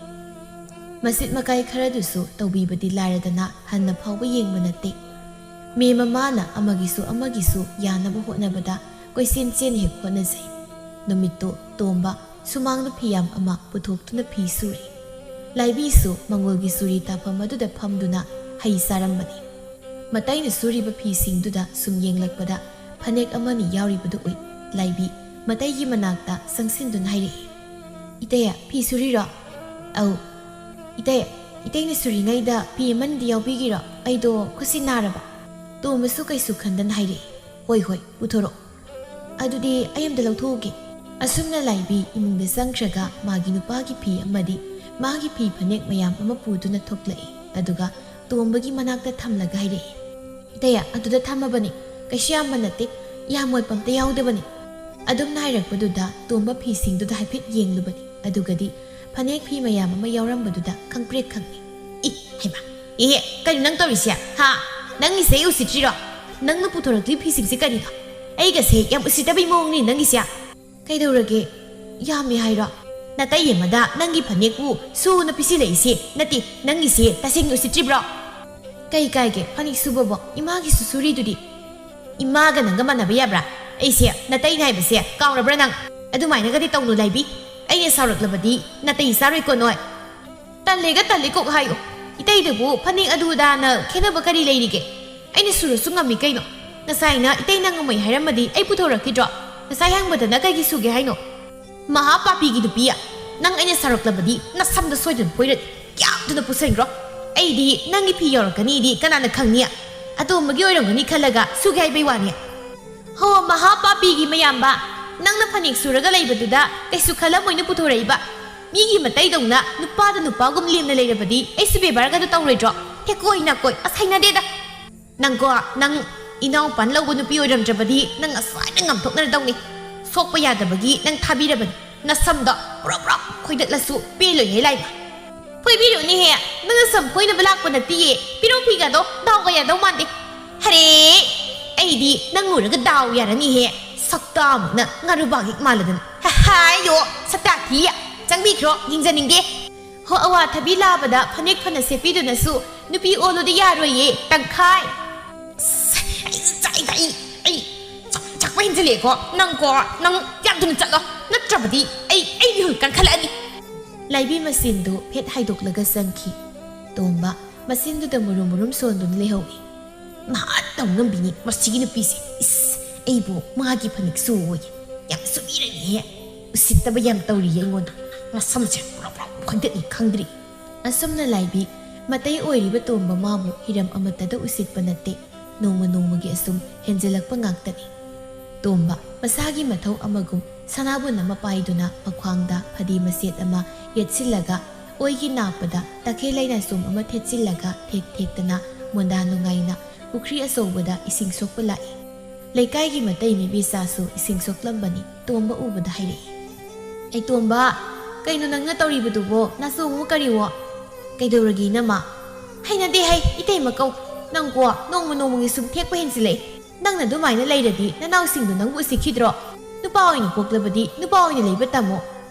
ꯃꯁꯤꯠ ꯃꯀꯥꯏ ꯈꯔꯗꯨꯁꯨ ꯇꯧꯕꯤꯕꯗꯤ ꯂꯥꯏꯔꯗꯅ ꯍꯟꯅ ꯐꯥꯎꯕ ꯌꯦꯡꯕ ꯅꯠꯇꯦ꯫ ꯃꯦꯝ ꯃꯃꯥꯅ ꯑꯃꯒꯤꯁꯨ ꯑꯃꯒꯤꯁꯨ ꯌꯥꯅꯕ ꯍꯣꯠꯅꯕꯗ ꯀꯣꯏꯆꯦꯟ ꯆꯦꯟ ꯍꯦꯛ ꯍꯣꯠꯅꯖꯩ꯫ ꯅꯨꯃꯤꯠꯇꯨ ꯇꯣꯝꯕ ꯁꯨꯃꯥꯡꯗ ꯐꯤꯌꯥꯝ ꯑꯃ ꯄꯨꯊꯣꯛꯇꯨꯅ ꯐꯤ ꯁꯨꯔꯤ꯫ ꯂꯥꯏꯕꯤꯁꯨ ꯃꯪꯒꯣꯜꯒꯤ ꯆꯨꯔꯤ ꯇꯥꯐꯝ ꯑꯗꯨꯗ ꯐꯝꯗꯨꯅ ꯍꯩ ꯆꯥꯔꯝꯕꯅꯤ꯫ ꯃꯇꯩꯅ ꯁꯨꯔꯤꯕ ꯐꯤꯁꯤꯡꯗꯨꯗ ꯁꯨꯝ ꯌꯦꯡꯂꯛꯄꯗ ꯐꯅꯦꯛ ꯑꯃꯅꯤ ꯌꯥꯎꯔꯤꯕꯗꯨ ꯎꯏ꯫ ꯂꯥꯏꯕꯤ ꯃꯇꯩꯒꯤ ꯃꯅꯥꯛꯇ ꯆꯪꯁꯤꯟꯗꯨꯅ ꯍꯥꯏꯔꯛꯏ, "ꯏꯇꯩ, ꯐꯤ ꯁꯨꯔꯤꯔꯣ?" "ꯑꯧ꯫ ꯏꯇꯩ, ꯏꯇꯩꯅ ꯁꯨꯔꯤꯉꯩꯗ ꯐꯤ ꯑꯃꯅꯤꯗꯤ ꯌꯥꯎꯕꯤꯒꯤꯔꯣ? ꯑꯩꯗꯣ ꯈꯨꯠꯁꯤ ꯅꯥꯔꯕ꯫" ꯇꯣꯝꯕꯁꯨ ꯀꯩꯁꯨ ꯈꯟꯗꯅ ꯍꯥꯏꯔꯛꯏ, "ꯍꯣꯏ, ꯍꯣꯏ, ꯄꯨꯊꯣꯔꯛꯑꯣ꯫ ꯑꯗꯨꯗꯤ ꯑꯩ ꯑꯝꯇ ꯂꯧꯊꯣꯛꯎꯒꯦ꯫" ꯑꯁꯨꯝꯅ ꯂꯥꯏꯕꯤ ꯏꯃꯨꯡꯗ ꯆꯪꯈ꯭ꯔꯒ ꯃꯥꯒꯤ ꯅꯨꯄꯥꯒꯤ ꯐꯤ ꯑꯃꯗꯤ ꯃꯥꯒꯤ ꯐꯤ ꯐꯅꯦꯛ ꯃꯌꯥꯝ ꯑꯃ ꯄꯨꯗꯨꯅ ꯊꯣꯛꯂꯛꯏ꯫ ꯑꯗꯨꯒ ꯇꯣꯝꯕꯒꯤ ꯃꯅꯥꯛꯇ ꯊꯝꯂꯒ ꯍꯥꯏꯔꯛꯏ, "ꯏꯇꯩ, ꯑꯗꯨꯗ ꯊꯝꯃꯕꯅꯤ꯫ ꯀꯩꯁꯨ ꯌꯥꯝꯕ ꯅꯠꯇꯦ, ꯌꯥꯝ ꯃꯣꯠꯄ ꯑꯝꯇ ꯌꯥꯎꯗꯕꯅꯤ꯫" ꯑꯗꯨꯝꯅ ꯍꯥꯏꯔꯛꯄꯗꯨꯗ ꯇꯣꯝꯕ ꯐꯤꯁꯤꯡꯗꯨꯗ ꯍꯥꯏꯐꯦꯠ ꯌꯦꯡꯂꯨꯕꯅꯤ꯫ ꯑꯗꯨꯒꯗꯤ ꯐꯅꯦꯛ ꯐꯤ ꯃꯌꯥꯝ ꯑꯃ ꯌꯥꯎꯔꯝꯕꯗꯨꯗ ꯈꯪꯄ꯭ꯔꯦꯛ ꯈꯪꯉꯤ꯫ "ꯏ, ꯍꯩꯃꯥ, ꯏꯍꯦ, ꯀꯔꯤꯅꯣ ꯅꯪ ꯇꯧꯔꯤꯁꯦ? ꯍꯥ? ꯅꯪꯒꯤꯁꯦ ꯑꯩ ꯎꯁꯤꯠꯇ꯭ꯔꯤꯔꯣ? ꯅꯪꯅ ꯄꯨꯊꯣꯔꯛꯂꯤ ꯐꯤꯁꯤꯡꯁꯦ ꯀꯔꯤꯅꯣ? ꯑꯩꯒꯁꯦ ꯌꯥꯝ ꯎꯁꯤꯠꯇꯕꯩ ꯃꯑꯣꯡꯅꯤ ꯅꯪꯒꯤꯁꯦ꯫" "ꯀꯩꯗꯧꯔꯒꯦ? ꯌꯥꯝꯃꯦ ꯍꯥꯏꯔꯣ?" "ꯅꯥꯇꯩ ꯑꯃꯗ ꯅꯪꯒꯤ ꯐꯅꯦꯛꯄꯨ ꯁꯨꯅ ꯄꯤꯁꯤꯜꯂꯛꯏꯁꯦ ꯅꯠꯇꯦ, ꯅꯪꯒꯤꯁꯦ ꯇꯁꯦꯡꯅ ꯎꯁꯤꯠꯇ꯭ꯔꯤꯕ꯭ꯔꯣ?" "ꯀꯩ ꯀꯥꯏꯒꯦ? ꯐꯅꯦꯛ ꯁꯨꯕꯕꯣ ꯏꯃꯥꯒꯤꯁꯨ ꯁꯨꯔꯤꯗꯨꯗꯤ꯫" "ꯏꯃꯥꯒ ꯅꯪꯒ ꯃꯥꯟꯅꯕ ꯌꯥꯕ꯭ꯔꯥ? ꯑꯩꯁꯦ ꯅꯥꯇꯩꯅꯦ ꯍꯥꯏꯕꯁꯦ ꯀꯥꯎꯔꯕ꯭ꯔꯥ ꯅꯪ? ꯑꯗꯨꯃꯥꯏꯅꯒꯗꯤ ꯇꯧꯅꯨ ꯂꯥꯏꯕꯤ꯫ ꯑꯩꯅ ꯁꯥꯎꯔꯛꯂꯕꯗꯤ ꯅꯥꯇꯩ ꯆꯥꯔꯣꯏꯀꯣ ꯅꯣꯏ꯫" "ꯇꯜꯂꯦꯒ ꯇꯜꯂꯦ ꯀꯣꯛ ꯍꯥꯏꯌꯣ꯫ ꯏꯇꯩꯗꯕꯨ ꯐꯅꯦꯛ ꯑꯗꯨ ꯑꯗꯥꯅ ꯈꯦꯠꯅꯕ ꯀꯔꯤ ꯂꯩꯔꯤꯒꯦ? ꯑꯩꯅ ꯁꯨꯔꯁꯨ ꯉꯝꯃꯤ ꯀꯩꯅꯣ꯫ ꯉꯁꯥꯏꯅ ꯏꯇꯩꯅ ꯉꯝꯃꯣꯏ ꯍꯥꯏꯔꯝꯃꯗꯤ ꯑꯩ ꯄꯨꯊꯣꯔꯛꯈꯤꯗ꯭ꯔꯣ? ꯉꯁꯥꯏ ꯍꯪꯕꯗꯅ ꯀꯩꯒꯤ ꯁꯨꯒꯦ ꯍꯥꯏꯅꯣ?" "ꯃꯍꯥ ꯄꯥꯄꯤꯒꯤ ꯅꯨꯄꯤ, ꯅꯪ ꯑꯩꯅ ꯁꯥꯎꯔꯛꯂꯕꯗꯤ ꯅꯁꯝꯗ ꯁꯣꯏꯗꯅ ꯐꯣꯏꯔꯅꯤ꯫ ꯌꯥꯝꯗꯨꯅ ꯄꯨꯁꯟꯈ꯭ꯔꯣ꯫ ꯑꯩꯗꯤ ꯅꯪꯒꯤ ꯐꯤ ꯌꯧꯔꯛꯀꯅꯤꯗꯤ ꯀꯅꯥꯅ ꯈꯪꯅꯤ? ꯑꯇꯣꯝꯕꯒꯤ ꯑꯣꯏꯔꯝꯒꯅꯤ ꯈꯜꯂꯒ ꯁꯨꯒꯦ ꯍꯥꯏꯕꯩ ꯋꯥꯅꯤ꯫" "ꯍꯣ, ꯃꯍꯥ ꯄꯥꯄꯤꯒꯤ ꯃꯌꯥꯝꯕ, ꯅꯪꯅ ꯐꯅꯦꯛ ꯁꯨꯔꯒ ꯂꯩꯕꯗꯨꯗ ꯀꯩꯁꯨ ꯈꯜꯂꯝꯃꯣꯏꯅ ꯄꯨꯊꯣꯔꯛꯏꯕ꯫ ꯃꯤꯒꯤ ꯃꯇꯩꯗꯧꯅ ꯅꯨꯄꯥꯗ ꯅꯨꯄꯥꯒꯨꯝ ꯂꯦꯝꯅ ꯂꯩꯔꯕꯗꯤ ꯑꯩꯁꯨ ꯕꯦꯕꯥꯔꯒꯗꯣ ꯇꯧꯔꯣꯏꯗ꯭ꯔꯣ? ꯍꯦꯀꯣꯏ ꯅꯥꯀꯣꯏ, ꯑꯁ, ꯍꯩꯅꯗꯦꯗ!" "ꯅꯪꯀꯣ, ꯅꯪ ꯏꯅꯥꯎꯄꯥꯅ ꯂꯧꯕ ꯅꯨꯄꯤ ꯑꯣꯏꯔꯝꯗ꯭ꯔꯕꯗꯤ ꯅꯪ ꯉꯁꯥꯏꯅ ꯉꯝꯊꯣꯛꯅꯔꯗꯧꯅꯤ꯫ ꯁꯣꯛꯄ ꯌꯥꯗꯕꯒꯤ ꯅꯪ ꯊꯥꯕꯤꯔꯕꯅꯤ꯫ ꯅꯁꯝꯗꯣ ꯄꯨꯔꯞ ꯄꯨꯔꯞ ꯈꯣꯏꯗꯠꯂꯁꯨ ꯄꯦꯜꯂꯣꯏꯍꯦ ꯂꯥꯏꯃ꯫ ꯐꯣꯏꯕꯤꯔꯨꯅꯦꯍꯦ, ꯅꯪꯅ ꯁꯝ ꯐꯣꯏꯅꯕ ꯂꯥꯛꯄ ꯅꯠꯇꯤꯌꯦ꯫ ꯄꯤꯔꯨꯛ ꯐꯤꯒꯗꯣ ꯗꯥꯎꯒ ꯌꯥꯗꯧ ꯃꯥꯟꯗꯦ꯫ ꯍꯔꯦ, ꯑꯩꯗꯤ ꯅꯪ ꯎꯔꯒ ꯗꯥꯎ ꯌꯥꯔꯅꯤꯍꯦ꯫ ꯁꯛꯇꯥꯃꯛꯅ ꯉꯥꯔꯨꯕꯥꯒꯤꯛ ꯃꯥꯜꯂꯗꯅ꯫ ꯍꯥꯏꯌꯣ, ꯁꯛꯇꯥ ꯊꯤ꯫ ꯆꯪꯕꯤꯈ꯭ꯔꯣ, ꯌꯦꯡꯖꯅꯤꯡꯗꯦ꯫ ꯍꯣ, ꯑꯋꯥꯊꯕꯤ ꯂꯥꯕꯗ ꯐꯅꯦꯛ ꯐꯅ ꯁꯦꯠꯄꯤꯗꯨꯅꯁꯨ ꯅꯨꯄꯤ ꯑꯣꯜꯂꯨꯗꯤ ꯌꯥꯔꯣꯏꯌꯦ, ꯇꯪꯈꯥꯏ꯫ ꯑꯁ, ꯑꯩ ꯆꯥꯛ-, ꯑꯩ, ꯑꯩ ꯆꯥꯛ-, ꯆꯥꯛꯄ ꯍꯦꯟꯖꯤꯜꯂꯛꯑꯦꯀꯣ꯫ ꯅꯪꯀꯣ, ꯅꯪ ꯌꯥꯝ ꯊꯨꯅ ꯆꯠꯂꯣ, ꯅꯠꯇ꯭ꯔꯕꯗꯤ ꯑꯩ, ꯑꯩ ꯃꯤꯍꯨꯜ ꯀꯟꯈꯠꯂꯛꯑꯅꯤ꯫ ꯂꯥꯏꯕꯤ ꯃꯆꯤꯟꯗꯨ ꯐꯦꯠ ꯍꯥꯏꯗꯣꯛꯂꯒ ꯆꯪꯈꯤ꯫ ꯇꯣꯝꯕ ꯃꯆꯤꯟꯗꯨꯗ ꯃꯨꯔꯨꯝ ꯃꯨꯔꯨꯝ ꯁꯣꯟꯗꯨꯅ ꯂꯩꯍꯧꯏ꯫ ꯃꯍꯥꯠ ꯇꯧ ꯉꯝꯕꯤꯅꯤ ꯃꯁꯤꯒꯤ ꯅꯨꯄꯤꯁꯦ꯫ ꯏꯁ, ꯑꯩꯕꯨ ꯃꯥꯒꯤ ꯐꯅꯦꯛ ꯁꯨꯑꯣꯌꯦ꯫ ꯌꯥꯝ ꯁꯨꯕꯤꯔꯅꯤꯍꯦ꯫ ꯎꯁꯤꯠꯇꯕ ꯌꯥꯝ ꯇꯧꯔꯤꯌꯦ ꯑꯩꯉꯣꯟꯗ꯫ ꯃꯁꯝꯁꯦ ꯄꯨꯔꯞ ꯄꯨꯔꯞ ꯈꯣꯟꯗꯠꯅꯤ ꯈꯪꯗ꯭ꯔꯤ꯫ ꯑꯁꯨꯝꯅ ꯂꯥꯏꯕꯤ ꯃꯇꯩ ꯑꯣꯏꯔꯤꯕ ꯇꯣꯝꯕ ꯃꯥꯕꯨ ꯍꯤꯔꯝ ꯑꯃꯠꯇꯗ ꯎꯁꯤꯠꯄ ꯅꯠꯇꯦ꯫ ꯅꯣꯡꯃ ꯅꯣꯡꯃꯒꯤ ꯑꯁꯨꯝ ꯍꯦꯟꯖꯤꯜꯂꯛꯄ ꯉꯥꯛꯇꯅꯤ꯫ ꯇꯣꯝꯕ ꯃꯁꯥꯒꯤ ꯃꯊꯧ ꯑꯃꯒꯨꯝ ꯁꯅꯥꯕꯨꯟ ꯑꯃ ꯄꯥꯏꯗꯨꯅ ꯃꯈ꯭ꯋꯥꯡꯗ ꯐꯗꯤ ꯃꯆꯦꯠ ꯑꯃ ꯌꯦꯠꯁꯤꯜꯂꯒ ꯑꯣꯏꯒꯤ ꯅꯥꯞꯄꯗ ꯇꯈꯦꯜ ꯂꯩꯅꯥꯆꯣꯝ ꯑꯃ ꯊꯦꯠꯆꯤꯜꯂꯒ ꯊꯦꯛ ꯊꯦꯛꯇꯅ ꯃꯣꯟꯗꯥ ꯅꯨꯡꯉꯥꯏꯅ ꯄꯨꯈ꯭ꯔꯤ ꯑꯆꯧꯕꯗ ꯏꯁꯤꯡ ꯁꯣꯛꯄ ꯂꯥꯛꯏ꯫ ꯂꯩꯀꯥꯏꯒꯤ ꯃꯇꯩ ꯃꯤꯕꯤꯆꯥꯁꯨ ꯏꯁꯤꯡ ꯁꯣꯛꯂꯝꯕꯅꯤ꯫ ꯇꯣꯝꯕ ꯎꯕꯗ ꯍꯥꯏꯔꯛꯏ, "ꯑꯩ ꯇꯣꯝꯕ, ꯀꯩꯅꯣ ꯅꯪꯅ ꯇꯧꯔꯤꯕꯗꯨꯕꯣ? ꯅꯥꯆꯣꯝꯕꯨ ꯀꯔꯤꯋꯣ?" "ꯀꯩꯗꯧꯔꯒꯦ ꯏꯅꯝꯃ?" "ꯍꯩꯅꯗꯦ ꯍꯩ, ꯏꯇꯩꯃ ꯀꯧ꯫ ꯅꯪꯀꯣ ꯅꯣꯡꯃ ꯅꯣꯡꯃꯒꯤ ꯁꯨꯝ ꯊꯦꯛꯄ ꯍꯦꯟꯖꯤꯜꯂꯛꯏ꯫ ꯅꯪꯅ ꯑꯗꯨꯃꯥꯏꯅ ꯂꯩꯔꯗꯤ ꯅꯅꯥꯎꯁꯤꯡꯗꯣ ꯅꯪꯕꯨ ꯎꯁꯤꯠꯈꯤꯗ꯭ꯔꯣ? ꯅꯨꯄꯥ ꯑꯣꯏꯅ ꯄꯣꯛꯂꯕꯗꯤ ꯅꯨꯄꯥ ꯑꯣꯏꯅ ꯂꯩꯕ ꯇꯝꯃꯣ꯫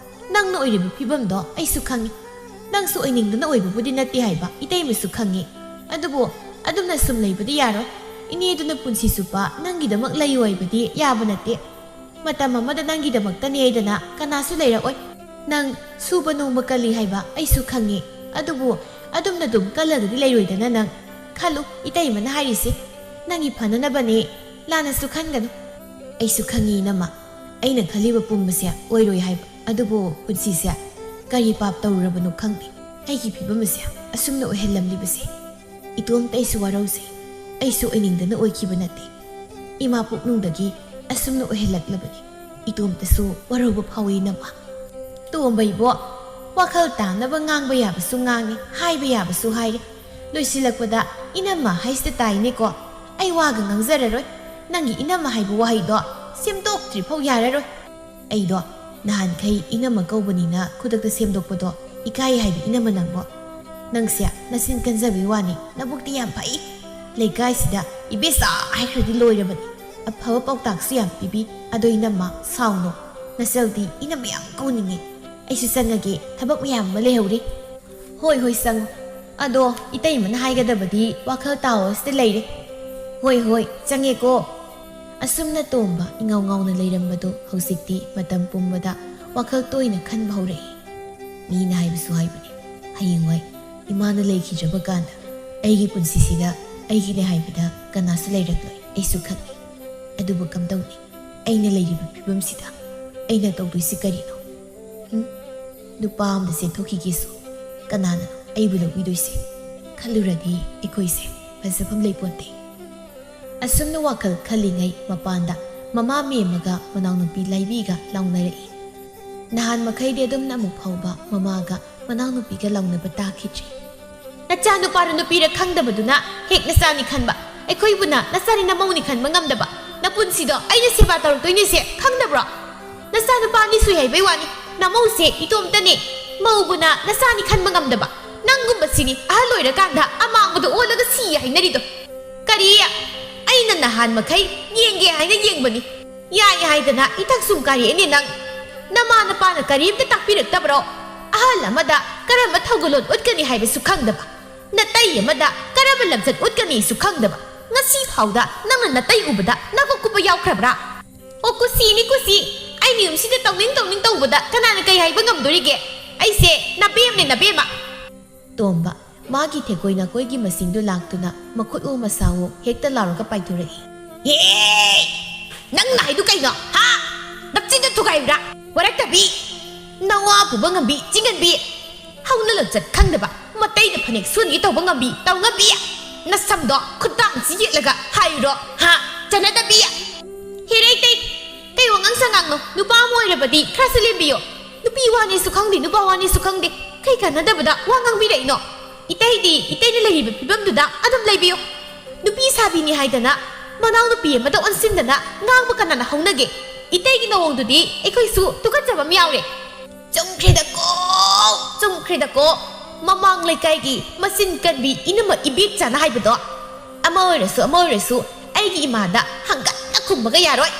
ꯅꯪꯅ ꯑꯣꯏꯔꯤꯕ ꯐꯤꯕꯝꯗꯣ ꯑꯩꯁꯨ ꯈꯪꯉꯤ꯫ ꯅꯪꯁꯨ ꯑꯣꯏꯅꯤꯡꯗꯅ ꯑꯣꯏꯕꯕꯨꯗꯤ ꯅꯠꯇꯦ ꯍꯥꯏꯕ ꯏꯇꯩꯃꯁꯨ ꯈꯪꯉꯤ꯫ ꯑꯗꯨꯕꯨ ꯑꯗꯨꯝꯅ ꯁꯨꯝ ꯂꯩꯕꯗꯤ ꯌꯥꯔꯣꯏ꯫ ꯏꯅꯦꯗꯨꯅ ꯄꯨꯟꯁꯤ ꯆꯨꯞꯄ ꯅꯪꯒꯤꯗꯃꯛ ꯂꯩꯌꯨ ꯍꯥꯏꯕꯗꯤ ꯌꯥꯕ ꯅꯠꯇꯦ꯫ ꯃꯇꯝ ꯑꯃꯗ ꯅꯪꯒꯤꯗꯃꯛꯇꯅꯦ ꯍꯥꯏꯗꯅ ꯀꯅꯥꯁꯨ ꯂꯩꯔꯛꯑꯣꯏ꯫ ꯅꯪ ꯁꯨꯕ ꯅꯣꯝꯕ ꯀꯜꯂꯤ ꯍꯥꯏꯕ ꯑꯩꯁꯨ ꯈꯪꯉꯤ꯫ ꯑꯗꯨꯕꯨ ꯑꯗꯨꯝꯅ ꯑꯗꯨꯝ ꯀꯜꯂꯒꯗꯤ ꯂꯩꯔꯣꯏꯗꯅ ꯅꯪ꯫ ꯈꯜꯂꯨ, ꯏꯇꯩꯃꯅ ꯍꯥꯏꯔꯤꯁꯦ ꯅꯪꯒꯤ ꯐꯅꯅꯕꯅꯦ, ꯂꯥꯟꯅꯁꯨ ꯈꯟꯒꯅꯨ꯫ ꯑꯩꯁꯨ ꯈꯪꯉꯤ ꯏꯅꯝꯃ, ꯑꯩꯅ ꯈꯜꯂꯤꯕ ꯄꯨꯝꯕꯁꯦ ꯑꯣꯏꯔꯣꯏ ꯍꯥꯏꯕ꯫ ꯑꯗꯨꯕꯨ ꯄꯨꯟꯁꯤꯁꯦ ꯀꯔꯤ ꯄꯥꯞ ꯇꯧꯔꯨꯔꯕꯅꯣ ꯈꯪꯗꯦ꯫ ꯑꯩꯒꯤ ꯐꯤꯕꯝ ꯑꯁꯦ ꯑꯁꯨꯝꯅ ꯑꯣꯏꯍꯜꯂꯝꯂꯤꯕꯁꯦ꯫ ꯏꯇꯣꯝꯇ ꯑꯩꯁꯨ ꯋꯥꯔꯧꯖꯩ꯫ ꯑꯩꯁꯨ ꯑꯣꯏꯅꯤꯡꯗꯅ ꯑꯣꯏꯈꯤꯕ ꯅꯠꯇꯦ꯫ ꯏꯃꯥ ꯄꯨꯛꯅꯨꯡꯗꯒꯤ ꯑꯁꯨꯝꯅ ꯑꯣꯏꯍꯜꯂꯛꯂꯕꯅꯤ꯫ ꯏꯇꯣꯝꯇꯁꯨ ꯋꯥꯔꯧꯕ ꯐꯥꯎꯏ ꯏꯅꯝꯃ꯫ ꯇꯣꯝꯕ ꯏꯕꯣ, ꯋꯥꯈꯜ ꯇꯥꯅꯕ ꯉꯥꯡꯕ ꯌꯥꯕꯁꯨ ꯉꯥꯡꯉꯤ, ꯍꯥꯏꯕ ꯌꯥꯕꯁꯨ ꯍꯥꯏꯔꯤ꯫ ꯂꯣꯏꯁꯤꯜꯂꯛꯄꯗ ꯏꯅꯝꯃ ꯍꯥꯏꯁꯤꯗ ꯇꯥꯏꯅꯦꯀꯣ꯫ ꯑꯩ ꯋꯥꯒ ꯉꯥꯡꯖꯔꯔꯣꯏ꯫ ꯅꯪꯒꯤ ꯏꯅꯝꯃ ꯍꯥꯏꯕ ꯋꯥꯍꯩꯗꯣ ꯁꯦꯝꯗꯣꯛꯇ꯭ꯔꯤꯐꯥꯎ ꯌꯥꯔꯔꯣꯏ꯫ ꯑꯩꯗꯣ ꯅꯍꯥꯟꯈꯩ ꯏꯅꯝꯃ ꯀꯧꯕꯅꯤꯅ ꯈꯨꯗꯛꯇ ꯁꯦꯝꯗꯣꯛꯄꯗꯣ ꯏꯀꯥꯏ ꯍꯥꯏꯕ ꯏꯅꯝꯃ ꯅꯪꯕꯣ꯫ ꯅꯪꯁꯦ ꯅꯆꯤꯟ ꯀꯟꯖꯕꯩ ꯋꯥꯅꯤ, ꯅꯕꯨꯛꯇꯤ ꯌꯥꯝ ꯐꯩ꯫ ꯂꯩꯀꯥꯏꯁꯤꯗ ꯏꯕꯦꯆꯥ ꯍꯥꯏꯈ꯭ꯔꯗꯤ ꯂꯣꯏꯔꯕꯅꯤ꯫ ꯑꯐꯕ ꯄꯥꯎꯇꯥꯛꯁꯨ ꯌꯥꯝ ꯄꯤꯕꯤ꯫ ꯑꯗꯣ ꯏꯅꯝꯃ, ꯁꯥꯎꯅꯣ꯫ ꯅꯆꯜꯗꯤ ꯏꯅꯝꯃ ꯌꯥꯝ ꯀꯧꯅꯤꯡꯉꯤ꯫ ꯑꯩꯁꯨ ꯆꯪꯉꯒꯦ, ꯊꯕꯛ ꯃꯌꯥꯝ ꯑꯃ ꯂꯩꯍꯧꯔꯤ꯫ ꯍꯣꯏ, ꯍꯣꯏ, ꯆꯪꯉꯨ꯫ ꯑꯗꯣ ꯏꯇꯩꯃꯅ ꯍꯥꯏꯒꯗꯕꯗꯤ ꯋꯥꯈꯜ ꯇꯥꯎꯑꯣ ꯁꯤꯗ ꯂꯩꯔꯦ꯫ ꯍꯣꯏ, ꯍꯣꯏ, ꯆꯪꯉꯦꯀꯣ꯫ ꯑꯁꯨꯝꯅ ꯇꯣꯝꯕ ꯏꯉꯥꯎ ꯉꯥꯎꯅ ꯂꯩꯔꯝꯕꯗꯨ ꯍꯧꯖꯤꯛꯇꯤ ꯃꯇꯝ ꯄꯨꯝꯕꯗ ꯋꯥꯈꯜ ꯇꯣꯏꯅ ꯈꯟꯕ ꯍꯧꯔꯛꯏ꯫ ꯃꯤꯅ ꯍꯥꯏꯕꯁꯨ ꯍꯥꯏꯕꯅꯤ, ꯍꯌꯦꯡꯋꯥꯏ ꯏꯃꯥꯅ ꯂꯩꯈꯤꯗ꯭ꯔꯕ ꯀꯥꯟꯗ ꯑꯩꯒꯤ ꯄꯨꯟꯁꯤꯁꯤꯗ ꯑꯩꯒꯤꯅꯦ ꯍꯥꯏꯕꯗ ꯀꯅꯥꯁꯨ ꯂꯩꯔꯛꯂꯣꯏ, ꯑꯩꯁꯨ ꯈꯪꯏ꯫ ꯑꯗꯨꯕꯨ ꯀꯝꯗꯧꯅꯤ? ꯑꯩꯅ ꯂꯩꯔꯤꯕ ꯐꯤꯕꯝꯁꯤꯗ ꯑꯩꯅ ꯇꯧꯗꯣꯏꯁꯤ ꯀꯔꯤꯅꯣ? ꯍꯨꯝ? ꯅꯨꯄꯥ ꯑꯃꯗ ꯆꯦꯟꯊꯣꯛꯈꯤꯒꯦꯁꯨ ꯀꯅꯥꯅ ꯑꯩꯕꯨ ꯂꯧꯕꯤꯗꯣꯏꯁꯦ? ꯈꯜꯂꯨꯔꯗꯤ ꯑꯩꯈꯣꯏꯁꯦ ꯐꯖꯐꯝ ꯂꯩꯄꯣꯟꯇꯦ꯫ ꯑꯁꯨꯝꯅ ꯋꯥꯈꯜ ꯈꯜꯂꯤꯉꯩ ꯃꯄꯥꯟꯗ ꯃꯃꯥ ꯃꯦꯝꯃꯒ ꯃꯅꯥꯎꯅꯨꯄꯤ ꯂꯥꯏꯕꯤꯒ ꯂꯥꯎꯅꯔꯛꯏ꯫ ꯅꯍꯥꯟ ꯃꯈꯩꯗꯤ ꯑꯗꯨꯝꯅ ꯑꯃꯨꯛ ꯐꯥꯎꯕ ꯃꯃꯥꯒ ꯃꯅꯥꯎꯅꯨꯄꯤꯒ ꯂꯥꯎꯅꯕ ꯇꯥꯈꯤꯗ꯭ꯔꯤ꯫ ꯅꯆꯥ ꯅꯨꯄꯥꯔ ꯅꯨꯄꯤꯔ ꯈꯪꯗꯕꯗꯨꯅ ꯍꯦꯛ ꯅꯆꯥꯅꯤ ꯈꯟꯕ, ꯑꯩꯈꯣꯏꯕꯨꯅ ꯅꯆꯥꯅꯤ ꯅꯃꯧꯅꯤ ꯈꯟꯕ ꯉꯝꯗꯕ꯫ ꯅꯄꯨꯟꯁꯤꯗꯣ ꯑꯩꯅ ꯁꯦꯕꯥ ꯇꯧꯔꯛꯇꯣꯏꯅꯤꯁꯦ ꯈꯪꯗꯕ꯭ꯔꯣ? ꯅꯆꯥ ꯅꯨꯄꯥ ꯑꯅꯤ ꯁꯨꯏ ꯍꯥꯏꯕꯩ ꯋꯥꯅꯤ, ꯅꯃꯧꯁꯦ ꯏꯇꯣꯝꯇꯅꯦ꯫ ꯃꯧꯕꯨꯅ ꯅꯆꯥꯅꯤ ꯈꯟꯕ ꯉꯝꯗꯕ ꯅꯪꯒꯨꯝꯕꯁꯤꯅꯤ ꯑꯍꯜ ꯑꯣꯏꯔꯀꯥꯟꯗ ꯑꯃꯥꯡꯕꯗ ꯑꯣꯜꯂꯒ ꯁꯤ ꯍꯥꯏꯅꯔꯤꯗꯣ꯫ ꯀꯔꯤ? ꯑꯩꯅ ꯅꯍꯥꯟ ꯃꯈꯩ ꯌꯦꯡꯒꯦ ꯍꯥꯏꯅ ꯌꯦꯡꯕꯅꯤ꯫ ꯌꯥꯏ ꯍꯥꯏꯗꯅ ꯏꯊꯛ ꯁꯨꯝ ꯀꯥꯔꯛꯑꯦꯅꯦ ꯅꯪ꯫ ꯅꯃꯥ ꯅꯄꯥꯅ ꯀꯔꯤꯝꯇ ꯇꯥꯛꯄꯤꯔꯛꯇꯕ꯭ꯔꯣ? ꯑꯍꯜ ꯑꯃꯗ ꯀꯔꯝꯕ ꯊꯧꯒꯜꯂꯣꯟ ꯎꯠꯀꯅꯤ ꯍꯥꯏꯕꯁꯨ ꯈꯪꯗꯕ, ꯅꯇꯩ ꯑꯃꯗ ꯀꯔꯝꯕ ꯂꯝꯆꯠ ꯎꯠꯀꯅꯤꯁꯨ ꯈꯪꯗꯕ, ꯉꯁꯤ ꯐꯥꯎꯗ ꯅꯪꯅ ꯅꯇꯩ ꯎꯕꯗ ꯅꯀꯣꯛ ꯀꯨꯞꯄ ꯌꯥꯎꯈ꯭ꯔꯕ꯭ꯔꯥ? ꯑꯣ, ꯀꯨꯁꯤꯅꯤ ꯀꯨꯁꯤ, ꯑꯩꯅ ꯌꯨꯝꯁꯤꯗ ꯇꯧꯅꯤꯡ ꯇꯧꯅꯤꯡ ꯇꯧꯕꯗ ꯀꯅꯥꯅ ꯀꯩ ꯍꯥꯏꯕ ꯉꯝꯗꯣꯔꯤꯒꯦ? ꯑꯩꯁꯦ ꯅꯕꯦꯝꯅꯦ, ꯅꯕꯦꯝꯃ꯫ ꯇꯣꯝꯕ ꯃꯥꯒꯤ ꯊꯦꯀꯣꯏ ꯅꯥꯀꯣꯏꯒꯤ ꯃꯁꯤꯡꯗꯨ ꯂꯥꯛꯇꯨꯅ ꯃꯈꯨꯠ ꯑꯣ ꯃꯁꯥꯋꯣ ꯍꯦꯛꯇ ꯂꯥꯎꯔꯒ ꯄꯥꯏꯊꯣꯔꯛꯏ꯫ ꯍꯦ! ꯅꯪꯅ ꯍꯥꯏꯗꯨ ꯀꯩꯅꯣ? ꯍꯥ? ꯅꯞꯆꯤꯟꯗ ꯊꯨꯒꯥꯏꯕ꯭ꯔꯥ? ꯋꯥꯔꯛꯇꯕꯤ! ꯅꯋꯥ ꯄꯨꯕ ꯉꯝꯕꯤ, ꯆꯤꯡꯒꯟꯕꯤ! ꯍꯧꯅ ꯂꯣꯟꯆꯠ ꯈꯪꯗꯕ, ꯃꯇꯩꯗ ꯐꯅꯦꯛ ꯁꯨꯅꯤ ꯇꯧꯕ ꯉꯝꯕꯤ, ꯇꯧ ꯉꯝꯕꯤ! ꯅꯁꯝꯗꯣ ꯈꯨꯗꯥꯡꯁꯤ ꯌꯦꯠꯂꯒ ꯍꯥꯏꯔꯨꯔꯣ, ꯍꯥ? ꯆꯠꯅꯗꯕꯤ! ꯍꯦꯔꯩ ꯇꯩ! ꯀꯩ ꯋꯥꯉꯥꯡ ꯁꯉꯥꯡꯅꯣ? ꯅꯨꯄꯥ ꯑꯃ ꯑꯣꯏꯔꯕꯗꯤ ꯈꯔꯁꯨ ꯂꯦꯝꯕꯤꯌꯣ꯫ ꯅꯨꯄꯤ ꯋꯥꯅꯦꯁꯨ ꯈꯪꯗꯦ, ꯅꯨꯄꯥ ꯋꯥꯅꯦꯁꯨ ꯈꯪꯗꯦ꯫ ꯀꯩ ꯀꯥꯟꯅꯗꯕꯗ ꯋꯥ ꯉꯥꯡꯕꯤꯔꯛꯏꯅꯣ? ꯏꯇꯩꯗꯤ ꯏꯇꯩꯅ ꯂꯩꯔꯤꯕ ꯐꯤꯕꯝꯗꯨꯗ ꯑꯗꯨꯝ ꯂꯩꯕꯤꯌꯨ꯫ ꯅꯨꯄꯤ ꯁꯥꯕꯤꯅꯤ ꯍꯥꯏꯗꯅ ꯃꯅꯥꯎꯅꯨꯄꯤ ꯑꯃꯗ ꯑꯣꯟꯁꯤꯟꯗꯅ ꯉꯥꯡꯕ ꯀꯅꯥꯅ ꯍꯧꯅꯒꯦ? ꯏꯇꯩꯒꯤ ꯃꯑꯣꯡꯗꯨꯗꯤ ꯑꯩꯈꯣꯏꯁꯨ ꯇꯨꯀꯠꯆꯕ ꯑꯃ ꯌꯥꯎꯔꯦ꯫ ꯆꯨꯝꯈ꯭ꯔꯦꯗꯀꯣ, ꯆꯨꯝꯈ꯭ꯔꯦꯗꯀꯣ꯫ ꯃꯃꯥꯡ ꯂꯩꯀꯥꯏꯒꯤ ꯃꯆꯤꯟ ꯀꯟꯕꯤ ꯏꯅꯝꯃ ꯏꯕꯦꯛꯆꯥꯅ ꯍꯥꯏꯕꯗꯣ, ꯑꯃ ꯑꯣꯏꯔꯁꯨ ꯑꯃ ꯑꯣꯏꯔꯁꯨ ꯑꯩꯒꯤ ꯏꯃꯥꯗ ꯍꯪꯒꯠꯅ ꯈꯨꯝꯕꯒ ꯌꯥꯔꯣꯏ꯫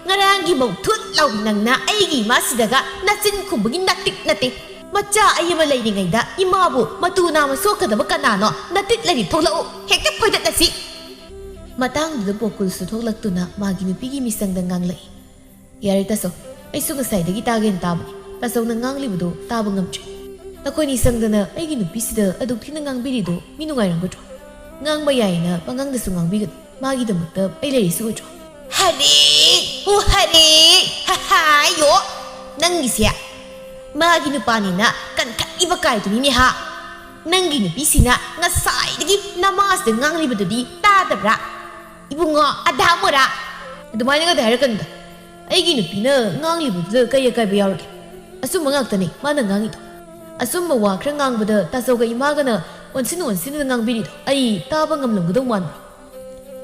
ꯉꯔꯥꯡꯒꯤ ꯃꯧ ꯊꯨꯠ ꯂꯥꯎꯕꯤ ꯅꯪꯅ ꯑꯩꯒꯤ ꯏꯃꯥꯁꯤꯗꯒ ꯅꯆꯤꯟ ꯈꯨꯝꯕꯒꯤ ꯅꯇꯤꯛ ꯅꯠꯇꯦ꯫ ꯃꯆꯥ ꯑꯩ ꯑꯃ ꯂꯩꯔꯤꯉꯩꯗ ꯏꯃꯥꯕꯨ ꯃꯇꯨ ꯅꯥꯝꯃ ꯁꯣꯛꯀꯗꯕ ꯀꯅꯥꯅꯣ? ꯅꯇꯤꯛ ꯂꯩꯔꯤ ꯊꯣꯛꯂꯛꯎ, ꯍꯦꯛꯇ ꯐꯣꯏꯗꯠꯂꯁꯤ꯫ ꯃꯇꯥꯡꯗꯨꯗ ꯕꯣꯀꯨꯜꯁꯨ ꯊꯣꯛꯂꯛꯇꯨꯅ ꯃꯥꯒꯤ ꯅꯨꯄꯤꯒꯤ ꯃꯤꯆꯪꯗ ꯉꯥꯡꯂꯛꯏ꯫ ꯌꯥꯔꯦ ꯇꯥꯆꯧ, ꯑꯩꯁꯨ ꯉꯁꯥꯏꯗꯒꯤ ꯇꯥꯒꯦꯅ ꯇꯥꯕꯅꯤ꯫ ꯇꯥꯆꯧꯅ ꯉꯥꯡꯂꯤꯕꯗꯨ ꯇꯥꯕ ꯉꯝꯗ꯭ꯔꯦ꯫ ꯅꯈꯣꯏꯅꯤ ꯆꯪꯗꯅ ꯑꯩꯒꯤ ꯅꯨꯄꯤꯁꯤꯗ ꯑꯗꯨꯛ ꯊꯤꯅ ꯉꯥꯡꯕꯤꯔꯤꯗꯨ ꯃꯤ ꯅꯨꯡꯉꯥꯏꯔꯝꯒꯗ꯭ꯔꯣ? ꯉꯥꯡꯕ ꯌꯥꯏꯅ ꯄꯉꯥꯡꯗꯁꯨ ꯉꯥꯡꯕꯤꯒꯅꯨ꯫ ꯃꯥꯒꯤꯗꯃꯛꯇ ꯑꯩ ꯂꯩꯔꯤꯁꯤ ꯎꯗ꯭ꯔꯣ? ꯍꯔꯦ! ꯎ ꯍꯔꯦ! ꯍꯥꯏꯌꯣ! ꯅꯪꯒꯤꯁꯦ ꯃꯥꯒꯤ ꯅꯨꯄꯥꯅꯤꯅ ꯀꯟꯈꯠꯂꯤꯕ ꯀꯥꯏꯗꯨꯅꯤꯅꯦ ꯍꯥ? ꯅꯪꯒꯤ ꯅꯨꯄꯤꯁꯤꯅ ꯉꯁꯥꯏꯗꯒꯤ ꯅꯃꯥꯁꯤꯗ ꯉꯥꯡꯂꯤꯕꯗꯨꯗꯤ ꯇꯥꯗꯕ꯭ꯔꯥ? ꯏꯕꯨꯡꯉꯣ, ꯑꯙꯥ ꯃꯣꯔꯥ! ꯑꯗꯨꯃꯥꯏꯅꯒꯗꯤ ꯍꯥꯏꯔꯛꯀꯅꯨꯗ꯫ ꯑꯩꯒꯤ ꯅꯨꯄꯤꯅ ꯉꯥꯡꯂꯤꯕꯗꯨꯗ ꯀꯩ ꯑꯀꯥꯏꯕ ꯌꯥꯎꯔꯒꯦ? ꯑꯆꯨꯝꯕ ꯉꯥꯛꯇꯅꯦ ꯃꯥꯅ ꯉꯥꯡꯉꯤꯗꯣ꯫ ꯑꯆꯨꯝꯕ ꯋꯥ ꯈꯔ ꯉꯥꯡꯕꯗ ꯇꯥꯆꯧꯒ ꯏꯃꯥꯒꯅ ꯑꯣꯟꯁꯤꯟ ꯑꯣꯟꯁꯤꯟꯗꯅ ꯉꯥꯡꯕꯤꯔꯤꯗꯣ ꯑꯩ ꯇꯥꯕ ꯉꯝꯂꯝꯒꯗꯧ ꯃꯥꯟꯕ꯭ꯔꯣ?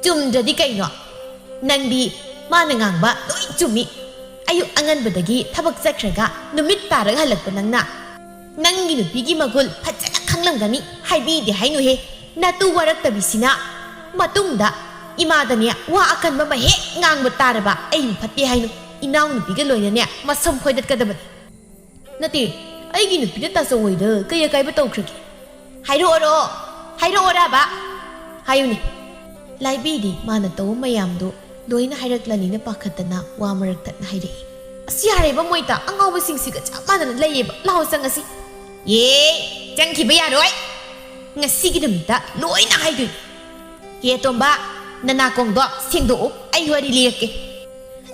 ꯆꯨꯝꯗ꯭ꯔꯗꯤ ꯀꯩꯅꯣ? ꯅꯪꯗꯤ ꯃꯥꯅ ꯉꯥꯡꯕ ꯂꯣꯏ ꯆꯨꯝꯃꯤ꯫ ꯑꯌꯨꯛ ꯑꯉꯟꯕꯗꯒꯤ ꯊꯕꯛ ꯆꯠꯈ꯭ꯔꯒ ꯅꯨꯃꯤꯠ ꯇꯥꯔꯒ ꯍꯜꯂꯛꯄ ꯅꯪꯅ ꯅꯪꯒꯤ ꯅꯨꯄꯤꯒꯤ ꯃꯒꯨꯟ ꯐꯖꯅ ꯈꯪꯂꯝꯒꯅꯤ꯫ ꯍꯥꯏꯕꯤꯗꯦ ꯍꯥꯏꯅꯨꯍꯦ, ꯅꯇꯨ ꯋꯥꯔꯛꯇꯕꯤꯁꯤꯅ꯫ ꯃꯇꯨꯡꯗ ꯏꯃꯥꯗꯅꯦ ꯋꯥ ꯑꯀꯟꯕ ꯑꯃ ꯍꯦꯛ ꯉꯥꯡꯕ ꯇꯥꯔꯕ ꯑꯩꯕꯨ ꯐꯠꯇꯦ ꯍꯥꯏꯅꯨ꯫ ꯏꯅꯥꯎꯅꯨꯄꯤꯒ ꯂꯣꯏꯅꯅꯦ ꯃꯁꯝ ꯐꯣꯏꯗꯠꯀꯗꯕꯅꯤ꯫ ꯅꯠꯇꯦ, ꯑꯩꯒꯤ ꯅꯨꯄꯤꯅ ꯇꯥꯆꯧ ꯍꯣꯏꯗ ꯀꯩ ꯑꯀꯥꯏꯕ ꯇꯧꯈ꯭ꯔꯒꯦ? ꯍꯥꯏꯔꯛꯑꯣꯔꯣ? ꯍꯥꯏꯔꯛꯑꯣꯔꯕ? ꯍꯥꯏꯌꯨꯅꯦ꯫ ꯂꯥꯏꯕꯤꯗꯤ ꯃꯥꯅ ꯇꯧꯕ ꯃꯌꯥꯝꯗꯣ ꯂꯣꯏꯅ ꯍꯥꯏꯔꯛꯂꯅꯤꯅ ꯄꯥꯈꯠꯇꯅ ꯋꯥ ꯃꯔꯛ ꯊꯠꯅ ꯍꯥꯏꯔꯛꯏ꯫ ꯑꯁꯤ ꯌꯥꯔꯦꯕ ꯃꯣꯏꯇ, ꯑꯉꯥꯎꯕꯁꯤꯡꯁꯤꯒ ꯆꯞ ꯃꯥꯟꯅꯅ ꯂꯩꯌꯦꯕ꯫ ꯂꯥꯛꯑꯣ ꯆꯪꯉꯁꯤ꯫ ꯑꯦ, ꯆꯪꯈꯤꯕ ꯌꯥꯔꯣꯏ꯫ ꯉꯁꯤꯒꯤ ꯅꯨꯃꯤꯠꯇ ꯂꯣꯏꯅ ꯍꯥꯏꯗꯣꯏꯅꯤ꯫ ꯍꯦ ꯇꯣꯝꯕ, ꯅꯅꯥꯀꯣꯡꯗꯣ ꯁꯦꯡꯗꯣꯛꯎ, ꯑꯩ ꯋꯥꯔꯤ ꯂꯤꯔꯛꯀꯦ꯫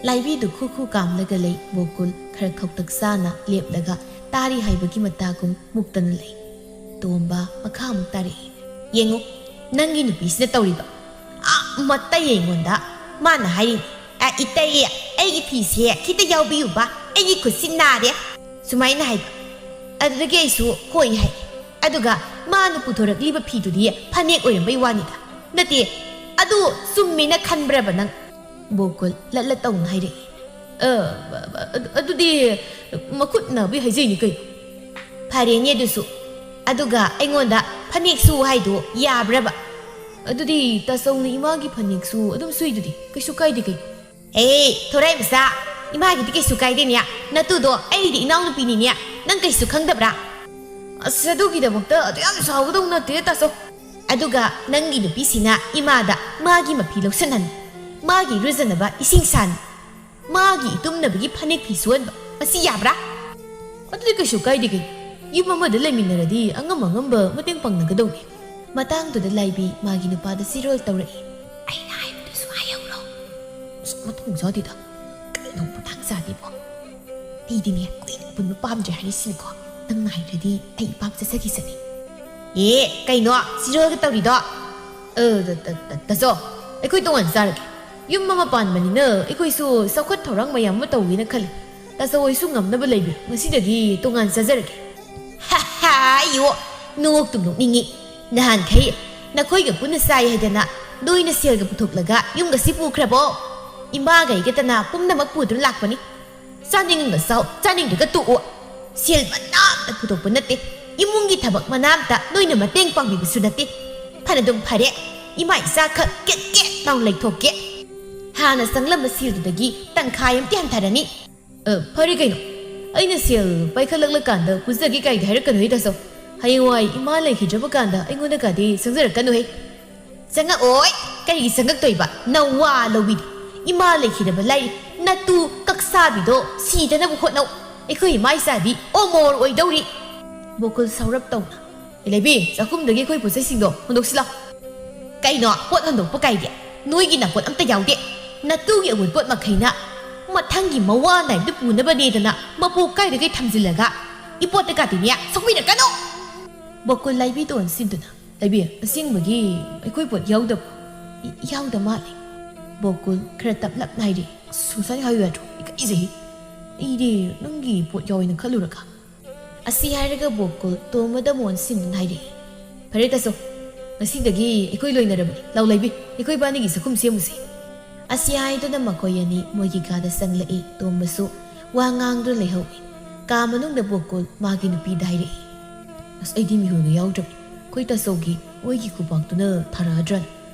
ꯂꯥꯏꯕꯤꯗꯨ ꯈꯨ ꯈꯨ ꯀꯥꯝꯂꯒ ꯂꯩ꯫ ꯕꯣꯀꯨꯜ ꯈꯔ ꯈꯧꯇꯛ ꯆꯥꯅ ꯂꯦꯞꯂꯒ ꯇꯥꯔꯤ ꯍꯥꯏꯕꯒꯤ ꯃꯇꯥꯒꯨꯝ ꯃꯨꯛꯇꯅ ꯂꯩ꯫ ꯇꯣꯝꯕ ꯃꯈꯥ ꯑꯃꯨꯛ ꯇꯥꯔꯛꯏ꯫ ꯌꯦꯡꯉꯨ, ꯅꯪꯒꯤ ꯅꯨꯄꯤꯁꯤꯅ ꯇꯧꯔꯤꯕ꯫ ꯑꯥ, ꯃꯇꯩ ꯑꯩꯉꯣꯟꯗ ꯃꯥꯅ ꯍꯥꯏꯔꯤꯅꯤ, "ꯑ, ꯏꯇꯩ, ꯑꯩꯒꯤ ꯐꯤꯁꯦ ꯈꯤꯇ ꯌꯥꯎꯕꯤꯌꯨꯕ, ꯑꯩꯒꯤ ꯈꯨꯠꯁꯤ ꯅꯥꯔꯦ", ꯁꯨꯃꯥꯏꯅ ꯍꯥꯏꯕ꯫ ꯑꯗꯨꯗꯒꯤ ꯑꯩꯁꯨ ꯍꯣꯏ ꯍꯥꯏ꯫ ꯑꯗꯨꯒ ꯃꯥꯅ ꯄꯨꯊꯣꯔꯛꯂꯤꯕ ꯐꯤꯗꯨꯗꯤ ꯐꯅꯦꯛ ꯑꯣꯏꯔꯝꯕꯩ ꯋꯥꯅꯤꯗ꯫ ꯅꯠꯇꯦ, ꯑꯗꯨ ꯆꯨꯝꯃꯦꯅ ꯈꯟꯕ꯭ꯔꯕ ꯅꯪ? ꯕꯣꯀꯨꯜ ꯂꯠ ꯂꯠ ꯇꯧꯅ ꯍꯥꯏꯔꯛꯏ꯫ ꯑ, ꯑ, ꯑ, ꯑꯗꯨꯗꯤ ꯃꯈꯨꯠ ꯅꯥꯕꯩ ꯍꯥꯏꯖꯩꯅꯤ ꯀꯩꯅꯣ꯫ ꯐꯔꯦꯅꯦ ꯑꯗꯨꯁꯨ꯫ ꯑꯗꯨꯒ ꯑꯩꯉꯣꯟꯗ ꯐꯅꯦꯛ ꯁꯨ ꯍꯥꯏꯗꯣ ꯌꯥꯕ꯭ꯔꯕ? ꯑꯗꯨꯗꯤ ꯇꯥꯆꯧꯅ ꯏꯃꯥꯒꯤ ꯐꯅꯦꯛꯁꯨ ꯑꯗꯨꯝ ꯁꯨꯏꯗꯨꯗꯤ, ꯀꯩꯁꯨ ꯀꯥꯏꯗꯦ ꯀꯩꯅꯣ꯫ ꯑꯦ, ꯊꯣꯔꯥꯏ ꯃꯆꯥ, ꯏꯃꯥꯒꯤꯗꯤ ꯀꯩꯁꯨ ꯀꯥꯏꯗꯦꯅꯦ꯫ ꯅꯇꯨꯗꯣ ꯑꯩꯒꯤꯗꯤ ꯏꯅꯥꯎꯅꯨꯄꯤꯅꯤꯅꯦ꯫ ꯅꯪ ꯀꯩꯁꯨ ꯈꯪꯗꯕ꯭ꯔꯥ? ꯑꯁ, ꯑꯗꯨꯒꯤꯗꯃꯛꯇ ꯑꯗꯨ ꯌꯥꯝ ꯁꯥꯎꯒꯗꯧ ꯅꯠꯇꯦ, ꯇꯥꯆꯧ꯫ ꯑꯗꯨꯒ ꯅꯪꯒꯤ ꯅꯨꯄꯤꯁꯤꯅ ꯏꯃꯥꯗ ꯃꯥꯒꯤ ꯃꯐꯤ ꯂꯧꯁꯟꯍꯟ, ꯃꯥꯒꯤ ꯏꯔꯨꯖꯅꯕ ꯏꯁꯤꯡ ꯁꯥꯟ, ꯃꯥꯒꯤ ꯏꯇꯨꯝꯅꯕꯒꯤ ꯐꯅꯦꯛ ꯐꯤ ꯁꯨꯍꯟꯕ, ꯃꯁꯤ ꯌꯥꯕ꯭ꯔꯥ? ꯑꯗꯨꯗꯤ ꯀꯩꯁꯨ ꯀꯥꯏꯗꯦ ꯀꯩꯅꯣ꯫ ꯌꯨꯝ ꯑꯃꯗ ꯂꯩꯃꯤꯟꯅꯔꯗꯤ ꯑꯉꯝ ꯑꯉꯝꯕ ꯃꯇꯦꯡ ꯄꯥꯡꯅꯒꯗꯧꯅꯤ꯫ ꯃꯇꯥꯡꯗꯨꯗ ꯂꯥꯏꯕꯤ ꯃꯥꯒꯤ ꯅꯨꯄꯥꯗ ꯆꯤꯔꯣꯜ ꯇꯧꯔꯛꯏ꯫ "ꯑꯩꯅ ꯍꯥꯏꯕꯗꯨꯁꯨ ꯍꯥꯏꯍꯧꯔꯣ꯫ ꯑꯁ, ꯃꯊꯣꯡ ꯆꯥꯗꯦꯗ꯫ ꯀꯩꯅꯣ ꯃꯇꯥꯡ ꯆꯥꯗꯦꯕꯣ? ꯑꯩꯗꯤꯅꯦ ꯀꯨꯏꯅ ꯄꯨꯟꯕ ꯄꯥꯝꯗ꯭ꯔꯦ ꯍꯥꯏꯔꯤꯁꯤꯅꯤꯀꯣ꯫ ꯅꯪꯅ ꯍꯥꯏꯗ꯭ꯔꯗꯤ ꯑꯩ ꯏꯄꯥꯝ ꯆꯠꯆꯈꯤꯁꯅꯤ꯫" "ꯑꯦ, ꯀꯩꯅꯣ ꯆꯤꯔꯣꯜꯒ ꯇꯧꯔꯤꯗꯣ?" "ꯑ, ꯇ-, ꯇ-, ꯇ-, ꯇꯥꯆꯧ, ꯑꯩꯈꯣꯏ ꯇꯣꯉꯥꯟ ꯆꯥꯔꯒꯦ꯫ ꯌꯨꯝ ꯑꯃ ꯄꯥꯟꯕꯅꯤꯅ ꯑꯩꯈꯣꯏꯁꯨ ꯆꯥꯎꯈꯠ ꯊꯧꯔꯥꯡ ꯃꯌꯥꯝ ꯑꯃ ꯇꯧꯒꯦꯅ ꯈꯜꯂꯤ꯫ ꯇꯥꯆꯧ ꯍꯣꯏꯁꯨ ꯉꯝꯅꯕ ꯂꯩꯕꯤꯌꯨ꯫ ꯉꯁꯤꯗꯒꯤ ꯇꯣꯉꯥꯟ ꯆꯥꯖꯔꯒꯦ꯫" "ꯍꯥ ꯍꯥ, ꯑꯩꯌꯣ, ꯅꯣꯛꯇꯨꯝ ꯅꯣꯛꯅꯤꯡꯉꯤ꯫ ꯅꯍꯥꯟꯈꯩ ꯅꯈꯣꯏꯒ ꯄꯨꯟꯅ ꯆꯥꯏ ꯍꯥꯏꯗꯅ ꯅꯣꯏꯅ ꯁꯦꯜꯒ ꯄꯨꯊꯣꯛꯂꯒ ꯌꯨꯝꯒꯁꯤ ꯄꯨꯈ꯭ꯔꯕꯣ? ꯏꯃꯥꯒ ꯑꯩꯒꯇꯅ ꯄꯨꯝꯅꯃꯛ ꯄꯨꯗꯨꯅ ꯂꯥꯛꯄꯅꯤ꯫ ꯆꯥꯅꯤꯡꯉꯒ ꯆꯥꯎ, ꯆꯥꯅꯤꯡꯗ꯭ꯔꯒ ꯇꯣꯛꯑꯣ꯫ ꯁꯦꯜ ꯃꯅꯥ ꯑꯝꯇ ꯄꯨꯊꯣꯛꯄ ꯅꯠꯇꯦ꯫ ꯏꯃꯨꯡꯒꯤ ꯊꯕꯛ ꯃꯅꯥ ꯑꯝꯇ ꯅꯣꯏꯅ ꯃꯇꯦꯡ ꯄꯥꯡꯕꯤꯕꯁꯨ ꯅꯠꯇꯦ꯫ ꯐꯅꯗꯨꯝ ꯐꯔꯦ, ꯏꯃꯥ ꯏꯆꯥ ꯈꯛ ꯀꯦꯠ ꯀꯦꯠ ꯂꯥꯎꯅ ꯂꯩꯊꯣꯛꯀꯦ꯫ ꯍꯥꯟꯅ ꯆꯪꯂꯝꯕ ꯁꯦꯜꯗꯨꯗꯒꯤ ꯇꯪꯈꯥꯏ ꯑꯃꯗꯤ ꯍꯟꯊꯔꯅꯤ꯫" "ꯑ, ꯐꯔꯦ ꯀꯩꯅꯣ, ꯑꯩꯅ ꯁꯦꯜ ꯄꯥꯏꯈꯠꯂꯛꯂꯀꯥꯟꯗ ꯄꯨꯖꯒꯦ ꯀꯥꯏꯗꯤ ꯍꯥꯏꯔꯛꯀꯅꯨꯍꯦ ꯇꯥꯆꯧ꯫ ꯍꯌꯦꯡꯋꯥꯏ ꯏꯃꯥ ꯂꯩꯈꯤꯗ꯭ꯔꯕ ꯀꯥꯟꯗ ꯑꯩꯉꯣꯟꯗꯒꯗꯤ ꯆꯪꯖꯔꯛꯀꯅꯨꯍꯦ꯫" "ꯆꯪꯉꯛꯑꯣꯏ꯫ ꯀꯔꯤꯒꯤ ꯆꯪꯉꯛꯇꯣꯏꯕ? ꯅꯋꯥ ꯂꯧꯕꯤꯗꯦ꯫ ꯏꯃꯥ ꯂꯩꯈꯤꯗꯕ ꯂꯥꯏꯔꯤ, ꯅꯇꯨ ꯀꯛꯁꯥꯕꯤꯗꯣ ꯁꯤꯗꯅꯕ ꯍꯣꯠꯅꯧ꯫ ꯑꯩꯈꯣꯏ ꯏꯃꯥ ꯏꯆꯥꯗꯤ ꯑꯃꯣꯔ ꯑꯣꯏꯗꯧꯔꯤ꯫" ꯕꯣꯀꯨꯜ ꯁꯥꯎꯔꯞ ꯇꯧꯅ, "ꯑꯦ ꯂꯩꯕꯤ, ꯆꯥꯛꯈꯨꯝꯗꯒꯤ ꯑꯩꯈꯣꯏ ꯄꯣꯠ ꯆꯩꯁꯤꯡꯗꯣ ꯍꯨꯟꯗꯣꯛꯁꯤꯜꯂꯣ꯫" "ꯀꯩꯅꯣ ꯄꯣꯠ ꯍꯨꯟꯗꯣꯛꯄ ꯀꯥꯏꯗꯤ? ꯅꯣꯏꯒꯤ ꯅꯥꯄꯣꯠ ꯑꯝꯇ ꯌꯥꯎꯗꯦ꯫ ꯅꯇꯨꯒꯤ ꯑꯋꯨꯟꯄꯣꯠ ꯃꯈꯩꯅ ꯃꯊꯪꯒꯤ ꯃꯋꯥ ꯅꯥꯏꯕꯗ ꯄꯨꯅꯕꯅꯦꯗꯅ ꯃꯄꯣꯛ ꯀꯥꯏꯗꯒꯩ ꯊꯝꯖꯤꯜꯂꯒ ꯏꯄꯣꯠꯇ ꯀꯥꯇꯤꯅꯦ ꯁꯣꯛꯄꯤꯔꯛꯀꯅꯨ꯫" ꯕꯣꯀꯨꯜ ꯂꯥꯏꯕꯤꯗꯣ ꯑꯣꯟꯁꯤꯟꯗꯨꯅ, "ꯂꯩꯕꯤ, ꯑꯁꯦꯡꯕꯒꯤ ꯑꯩꯈꯣꯏ ꯄꯣꯠ ꯌꯥꯎꯗꯕ꯭ꯔꯣ?" "ꯏ-, ꯌꯥꯎꯗ ꯃꯥꯜꯂꯦ꯫" ꯕꯣꯀꯨꯜ ꯈꯔ ꯇꯞꯂꯞꯅ ꯍꯥꯏꯔꯤ, "ꯑꯁ, ꯁꯨꯃꯥꯏꯅ ꯍꯥꯏꯌꯨ ꯌꯥꯗ꯭ꯔꯣ? ꯏꯀꯥꯏꯖꯩ꯫ ꯑꯩꯗꯤ ꯅꯪꯒꯤ ꯄꯣꯠ ꯌꯥꯎꯋꯦꯅ ꯈꯜꯂꯨꯔꯒ꯫" ꯑꯁꯤ ꯍꯥꯏꯔꯒ ꯕꯣꯀꯨꯜ ꯇꯣꯝꯕꯗ ꯑꯃꯨꯛ ꯑꯣꯟꯁꯤꯟꯗꯨꯅ ꯍꯥꯏꯔꯛꯏ, "ꯐꯔꯦ ꯇꯥꯆꯧ, ꯉꯁꯤꯗꯒꯤ ꯑꯩꯈꯣꯏ ꯂꯣꯏꯅꯔꯕꯅꯤ꯫ ꯂꯥꯎ ꯂꯩꯕꯤ, ꯑꯩꯈꯣꯏ ꯏꯕꯥꯅꯤꯒꯤ ꯆꯥꯛꯈꯨꯝ ꯁꯦꯝꯃꯨꯁꯤ꯫" ꯑꯁꯤ ꯍꯥꯏꯗꯨꯅ ꯃꯈꯣꯏ ꯑꯅꯤ ꯃꯣꯏꯒꯤ ꯀꯥꯗ ꯆꯪꯂꯛꯏ꯫ ꯇꯣꯝꯕꯁꯨ ꯋꯥ ꯉꯥꯡꯗꯨꯅ ꯂꯩꯍꯧꯏ꯫ ꯀꯥ ꯃꯅꯨꯡꯗ ꯕꯣꯀꯨꯜ ꯃꯥꯒꯤ ꯅꯨꯄꯤꯗ ꯍꯥꯏꯔꯛꯏ, "ꯑꯁ, ꯑꯩꯗꯤ ꯃꯤꯍꯨꯜꯒ ꯌꯥꯎꯗ꯭ꯔꯕꯅꯤ꯫ ꯑꯩꯈꯣꯏ ꯇꯥꯆꯧꯒꯤ ꯃꯣꯏꯒꯤ ꯈꯨꯕꯥꯛꯇꯨꯅ ꯊꯥꯔꯛꯑꯗ꯭ꯔꯅꯤ?"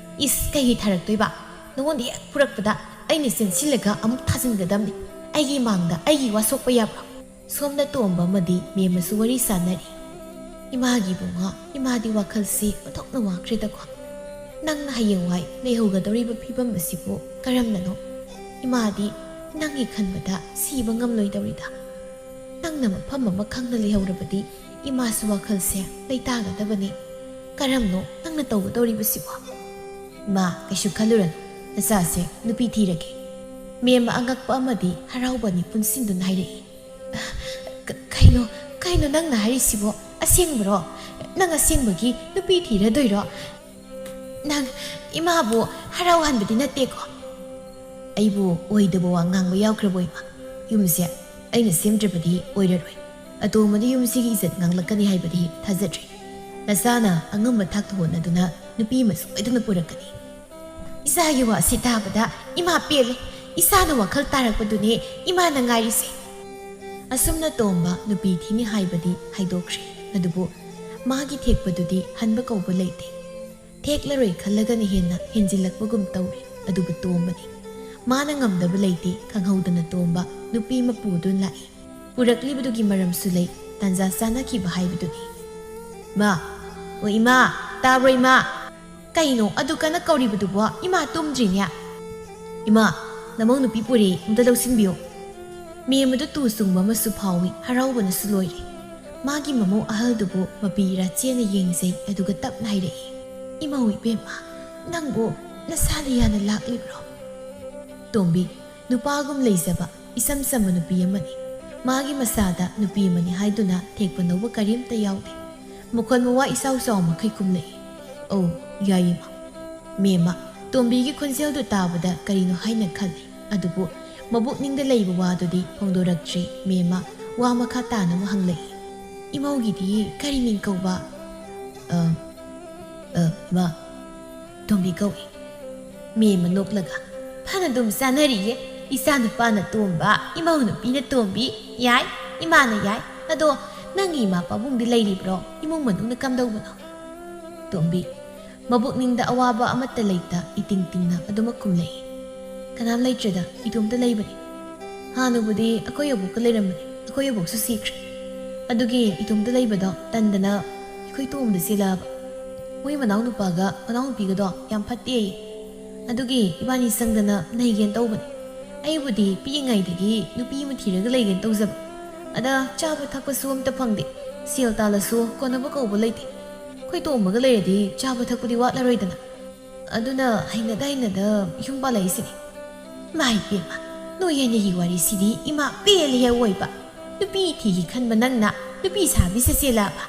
"ꯏꯁ, ꯀꯩꯒꯤ ꯊꯥꯔꯛꯇꯣꯏꯕ? ꯅꯉꯣꯟꯗ ꯍꯦꯛ ꯐꯨꯔꯛꯄꯗ ꯑꯩꯅ ꯆꯦꯟꯁꯤꯜꯂꯒ ꯑꯃꯨꯛ ꯊꯥꯖꯤꯟꯒꯗꯕꯅꯤ꯫ ꯑꯩꯒꯤ ꯃꯥꯡꯗ ꯑꯩꯒꯤ ꯋꯥ ꯁꯣꯛꯄ ꯌꯥꯕ꯭ꯔꯣ?" ꯁꯣꯝꯗ ꯇꯣꯝꯕ ꯑꯃꯗꯤ ꯃꯦꯝꯃꯁꯨ ꯋꯥꯔꯤ ꯁꯥꯟꯅꯔꯤ꯫ "ꯏꯃꯥꯒꯤ ꯏꯕꯨꯡꯉꯣ, ꯏꯃꯥꯗꯤ ꯋꯥꯈꯜꯁꯤ ꯑꯣꯟꯊꯣꯛꯅ ꯋꯥꯈ꯭ꯔꯦꯗꯀꯣ꯫ ꯅꯪꯅ ꯍꯌꯦꯡꯋꯥꯏ ꯂꯩꯍꯧꯒꯗꯧꯔꯤꯕ ꯐꯤꯕꯝ ꯑꯁꯤꯕꯨ ꯀꯔꯝꯅꯅꯣ? ꯏꯃꯥꯗꯤ ꯅꯪꯒꯤ ꯈꯟꯕꯗ ꯁꯤꯕ ꯉꯝꯂꯣꯏꯗꯧꯔꯤꯗ꯫ ꯅꯪꯅ ꯃꯐꯝ ꯑꯃ ꯈꯪꯅ ꯂꯩꯍꯧꯔꯕꯗꯤ ꯏꯃꯥꯁꯨ ꯋꯥꯈꯜꯁꯦ ꯂꯩꯇꯥꯒꯗꯕꯅꯤ꯫ ꯀꯔꯝꯅꯣ ꯅꯪꯅ ꯇꯧꯒꯗꯧꯔꯤꯕꯁꯤꯕꯣ?" "ꯏꯃꯥ, ꯀꯩꯁꯨ ꯈꯜꯂꯨꯔꯅꯨ, ꯅꯆꯥꯁꯦ ꯅꯨꯄꯤ ꯊꯤꯔꯒꯦ꯫" ꯃꯦꯝꯃ ꯑꯉꯛꯄ ꯑꯃꯗꯤ ꯍꯔꯥꯎꯕ ꯑꯅꯤ ꯄꯨꯟꯁꯤꯟꯗꯨꯅ ꯍꯥꯏꯔꯛꯏ꯫ "ꯀ-, ꯀꯩꯅꯣ, ꯀꯩꯅꯣ ꯅꯪꯅ ꯍꯥꯏꯔꯤꯁꯤꯕꯣ? ꯑꯁꯦꯡꯕꯔꯣ? ꯅꯪ ꯑꯁꯦꯡꯕꯒꯤ ꯅꯨꯄꯤ ꯊꯤꯔꯗꯣꯏꯔꯣ? ꯅꯪ ꯏꯃꯥꯕꯨ ꯍꯔꯥꯎꯍꯟꯕꯗꯤ ꯅꯠꯇꯦꯀꯣ?" "ꯑꯩꯕꯨ ꯑꯣꯏꯗꯕ ꯋꯥ ꯉꯥꯡꯕ ꯌꯥꯎꯈ꯭ꯔꯕꯣ, ꯏꯃꯥ? ꯌꯨꯝꯁꯦ ꯑꯩꯅ ꯁꯦꯝꯗ꯭ꯔꯕꯗꯤ ꯑꯣꯏꯔꯔꯣꯏ꯫ ꯑꯇꯣꯝꯕꯅ ꯌꯨꯝꯁꯤꯒꯤ ꯏꯖꯠ ꯉꯥꯡꯂꯛꯀꯅꯤ ꯍꯥꯏꯕꯗꯤ ꯊꯥꯖꯗ꯭ꯔꯦ꯫ ꯅꯆꯥꯅ ꯑꯉꯝꯕ ꯊꯥꯛꯇ ꯍꯣꯠꯅꯗꯨꯅ ꯅꯨꯄꯤ ꯑꯃ ꯁꯣꯏꯗꯅ ꯄꯨꯔꯛꯀꯅꯤ꯫" "ꯏꯆꯥꯒꯤ ꯋꯥꯁꯤ ꯇꯥꯕꯗ ꯏꯃꯥ ꯄꯦꯜꯂꯦ꯫ ꯏꯆꯥꯅ ꯋꯥꯈꯜ ꯇꯥꯔꯛꯄꯗꯨꯅꯦ ꯏꯃꯥꯅ ꯉꯥꯏꯔꯤꯁꯦ꯫" ꯑꯁꯨꯝꯅ ꯇꯣꯝꯕ ꯅꯨꯄꯤ ꯊꯤꯅꯤ ꯍꯥꯏꯕꯗꯤ ꯍꯥꯏꯗꯣꯛꯈ꯭ꯔꯦ꯫ ꯑꯗꯨꯕꯨ ꯃꯥꯒꯤ ꯊꯦꯛꯄꯗꯨꯗꯤ ꯍꯟꯕ ꯀꯧꯕ ꯂꯩꯇꯦ꯫ ꯊꯦꯛꯂꯔꯣꯏ ꯈꯜꯂꯒꯅ ꯍꯦꯟꯅ ꯍꯦꯟꯖꯤꯜꯂꯛꯄꯒꯨꯝ ꯇꯧꯔꯦ꯫ ꯑꯗꯨꯕꯨ ꯇꯣꯝꯕꯅꯤ꯫ ꯃꯥꯅ ꯉꯝꯗꯕ ꯂꯩꯇꯦ꯫ ꯈꯪꯍꯧꯗꯅ ꯇꯣꯝꯕ ꯅꯨꯄꯤ ꯑꯃ ꯄꯨꯗꯨꯅ ꯂꯥꯛꯏ꯫ ꯄꯨꯔꯛꯂꯤꯕꯗꯨꯒꯤ ꯃꯔꯝꯁꯨ ꯂꯩ꯫ ꯇꯥꯟꯖꯥ ꯆꯥꯅꯈꯤꯕ ꯍꯥꯏꯕꯗꯨꯅꯤ꯫ "ꯏꯃꯥ! ꯑꯣ ꯏꯃꯥ! ꯇꯥꯕ꯭ꯔꯣ ꯏꯃꯥ?" "ꯀꯩꯅꯣ ꯑꯗꯨ ꯀꯟꯅ ꯀꯧꯔꯤꯕꯗꯨꯕꯣ? ꯏꯃꯥ ꯇꯨꯝꯗ꯭ꯔꯤꯅꯦ?" "ꯏꯃꯥ, ꯅꯃꯧ ꯅꯨꯄꯤ ꯄꯨꯔꯦ, ꯑꯝꯇ ꯂꯧꯁꯤꯟꯕꯤꯌꯨ꯫" ꯃꯦꯝꯃꯗꯨ ꯇꯨ ꯆꯨꯡꯕ ꯑꯃꯁꯨ ꯐꯥꯎꯏ, ꯍꯔꯥꯎꯕꯅꯁꯨ ꯂꯣꯏꯔꯦ꯫ ꯃꯥꯒꯤ ꯃꯃꯧ ꯑꯍꯜꯗꯨꯕꯨ ꯃꯄꯤ ꯏꯔꯥ ꯆꯦꯅ ꯌꯦꯡꯖꯩ, ꯑꯗꯨꯒ ꯇꯞꯅ ꯍꯥꯏꯔꯛꯏ, "ꯏꯃꯧ ꯏꯕꯦꯝꯃ, ꯅꯪꯕꯨ ꯅꯁꯥꯅ ꯌꯥꯅ ꯂꯥꯛꯂꯤꯕ꯭ꯔꯣ?" ꯇꯣꯝꯕꯤ, ꯅꯨꯄꯥꯒꯨꯝ ꯂꯩꯖꯕ, ꯏꯆꯝ ꯆꯝꯕ ꯅꯨꯄꯤ ꯑꯃꯅꯤ꯫ ꯃꯥꯒꯤ ꯃꯁꯥꯗ ꯅꯨꯄꯤ ꯑꯃꯅꯤ ꯍꯥꯏꯗꯨꯅ ꯊꯦꯛꯄ ꯅꯧꯕ ꯀꯔꯤꯝꯇ ꯌꯥꯎꯗꯦ꯫ ꯃꯈꯣꯟ ꯃꯋꯥ ꯏꯆꯥꯎ ꯆꯥꯎ ꯃꯈꯩ ꯈꯨꯝꯂꯛꯏ꯫ "ꯑꯧ, ꯌꯥꯏꯌꯦ, ꯃꯥ꯫" ꯃꯦꯝꯃ, ꯇꯣꯝꯕꯤꯒꯤ ꯈꯣꯟꯖꯦꯜꯗꯨ ꯇꯥꯕꯗ ꯀꯔꯤꯅꯣ ꯍꯥꯏꯅ ꯈꯜꯂꯤ꯫ ꯑꯗꯨꯕꯨ ꯃꯕꯨꯛꯅꯤꯡꯗ ꯂꯩꯕ ꯋꯥꯗꯨꯗꯤ ꯐꯣꯡꯗꯣꯔꯛꯇ꯭ꯔꯤ꯫ ꯃꯦꯝꯃ ꯋꯥ ꯃꯈꯥ ꯇꯥꯅ ꯑꯃꯨꯛ ꯍꯪꯂꯛꯏ, "ꯏꯃꯧꯒꯤꯗꯤ ꯀꯔꯤ ꯃꯤꯡ ꯀꯧꯕ?" "ꯑ, ꯑ, ꯏꯃꯥ, ꯇꯣꯝꯕꯤ ꯀꯧꯏ꯫" ꯃꯦꯝꯃ ꯅꯣꯛꯂꯒ, ꯐꯅ ꯑꯗꯨꯝ ꯆꯥꯅꯔꯤꯌꯦ꯫ ꯏꯆꯥ ꯅꯨꯄꯥꯅ ꯇꯣꯝꯕ, ꯏꯃꯧ ꯅꯨꯄꯤꯅ ꯇꯣꯝꯕꯤ꯫ ꯌꯥꯏ, ꯏꯃꯥꯅ ꯌꯥꯏ꯫ ꯑꯗꯣ ꯅꯪꯒꯤ ꯏꯃꯥ ꯄꯥꯕꯨꯡꯗꯤ ꯂꯩꯔꯤꯕ꯭ꯔꯣ? ꯏꯃꯨꯡ ꯃꯅꯨꯡꯅ ꯀꯝꯗꯧꯕꯅꯣ? ꯇꯣꯝꯕꯤ, ꯃꯕꯨꯛꯅꯤꯡꯗ ꯑꯋꯥꯕ ꯑꯃꯠꯇ ꯂꯩꯇ ꯏꯇꯤꯡ ꯇꯤꯡꯅ ꯑꯗꯨꯃꯛ ꯈꯨꯝꯂꯛꯏ꯫ ꯀꯅꯥꯝ ꯂꯩꯇ꯭ꯔꯦꯗ, ꯏꯇꯣꯝꯇ ꯂꯩꯕꯅꯤ꯫ ꯍꯥꯟꯅꯕꯨꯗꯤ ꯑꯩꯈꯣꯏ ꯑꯕꯣꯛꯀ ꯂꯩꯔꯝꯕꯅꯤ, ꯑꯩꯈꯣꯏ ꯑꯕꯣꯛꯁꯨ ꯁꯤꯈ꯭ꯔꯦ꯫ ꯑꯗꯨꯒꯤ ꯏꯇꯣꯝꯇ ꯂꯩꯕꯗꯣ ꯇꯟꯗꯅ ꯑꯩꯈꯣꯏ ꯇꯣꯝꯕꯗ ꯆꯦꯜꯂꯛꯑꯕ꯫ ꯃꯣꯏ ꯃꯅꯥꯎꯅꯨꯄꯥꯒ ꯃꯅꯥꯎꯅꯨꯄꯤꯒꯗꯣ ꯌꯥꯝ ꯐꯠꯇꯦ꯫ ꯑꯗꯨꯒꯤ ꯏꯕꯥꯅꯤ ꯆꯪꯗꯅ ꯅꯩꯒꯦꯅ ꯇꯧꯕꯅꯤ꯫ ꯑꯩꯕꯨꯗꯤ ꯄꯤꯛꯏꯉꯩꯗꯒꯤ ꯅꯨꯄꯤ ꯑꯃ ꯊꯤꯔꯒ ꯂꯩꯒꯦꯅ ꯇꯧꯖꯕ꯫ ꯑꯗ ꯆꯥꯕ ꯊꯛꯄꯁꯨ ꯑꯝꯇ ꯐꯪꯗꯦ꯫ ꯁꯦꯜ ꯇꯥꯜꯂꯁꯨ ꯀꯣꯟꯅꯕ ꯀꯧꯕ ꯂꯩꯇꯦ꯫ ꯑꯩꯈꯣꯏ ꯇꯣꯝꯕꯒ ꯂꯩꯔꯗꯤ ꯆꯥꯕ ꯊꯛꯄꯗꯤ ꯋꯥꯠꯂꯔꯣꯏꯗꯅ꯫ ꯑꯗꯨꯅ ꯍꯩꯅꯗ ꯍꯩꯅꯗ ꯌꯨꯝ ꯄꯥꯜꯂꯛꯏꯁꯤꯅꯤ꯫ ꯃꯥꯏ ꯄꯦꯝꯃ, ꯅꯣꯏ ꯑꯅꯤꯒꯤ ꯋꯥꯔꯤꯁꯤꯗꯤ ꯏꯃꯥ ꯄꯦꯜꯂꯦꯍꯦ ꯑꯋꯣꯏꯕ꯫ ꯅꯨꯄꯤ ꯊꯤꯒꯦ ꯈꯟꯕ ꯅꯪꯅ ꯅꯨꯄꯤ ꯁꯥꯕꯤ ꯁꯦꯁꯦꯂꯥꯕ?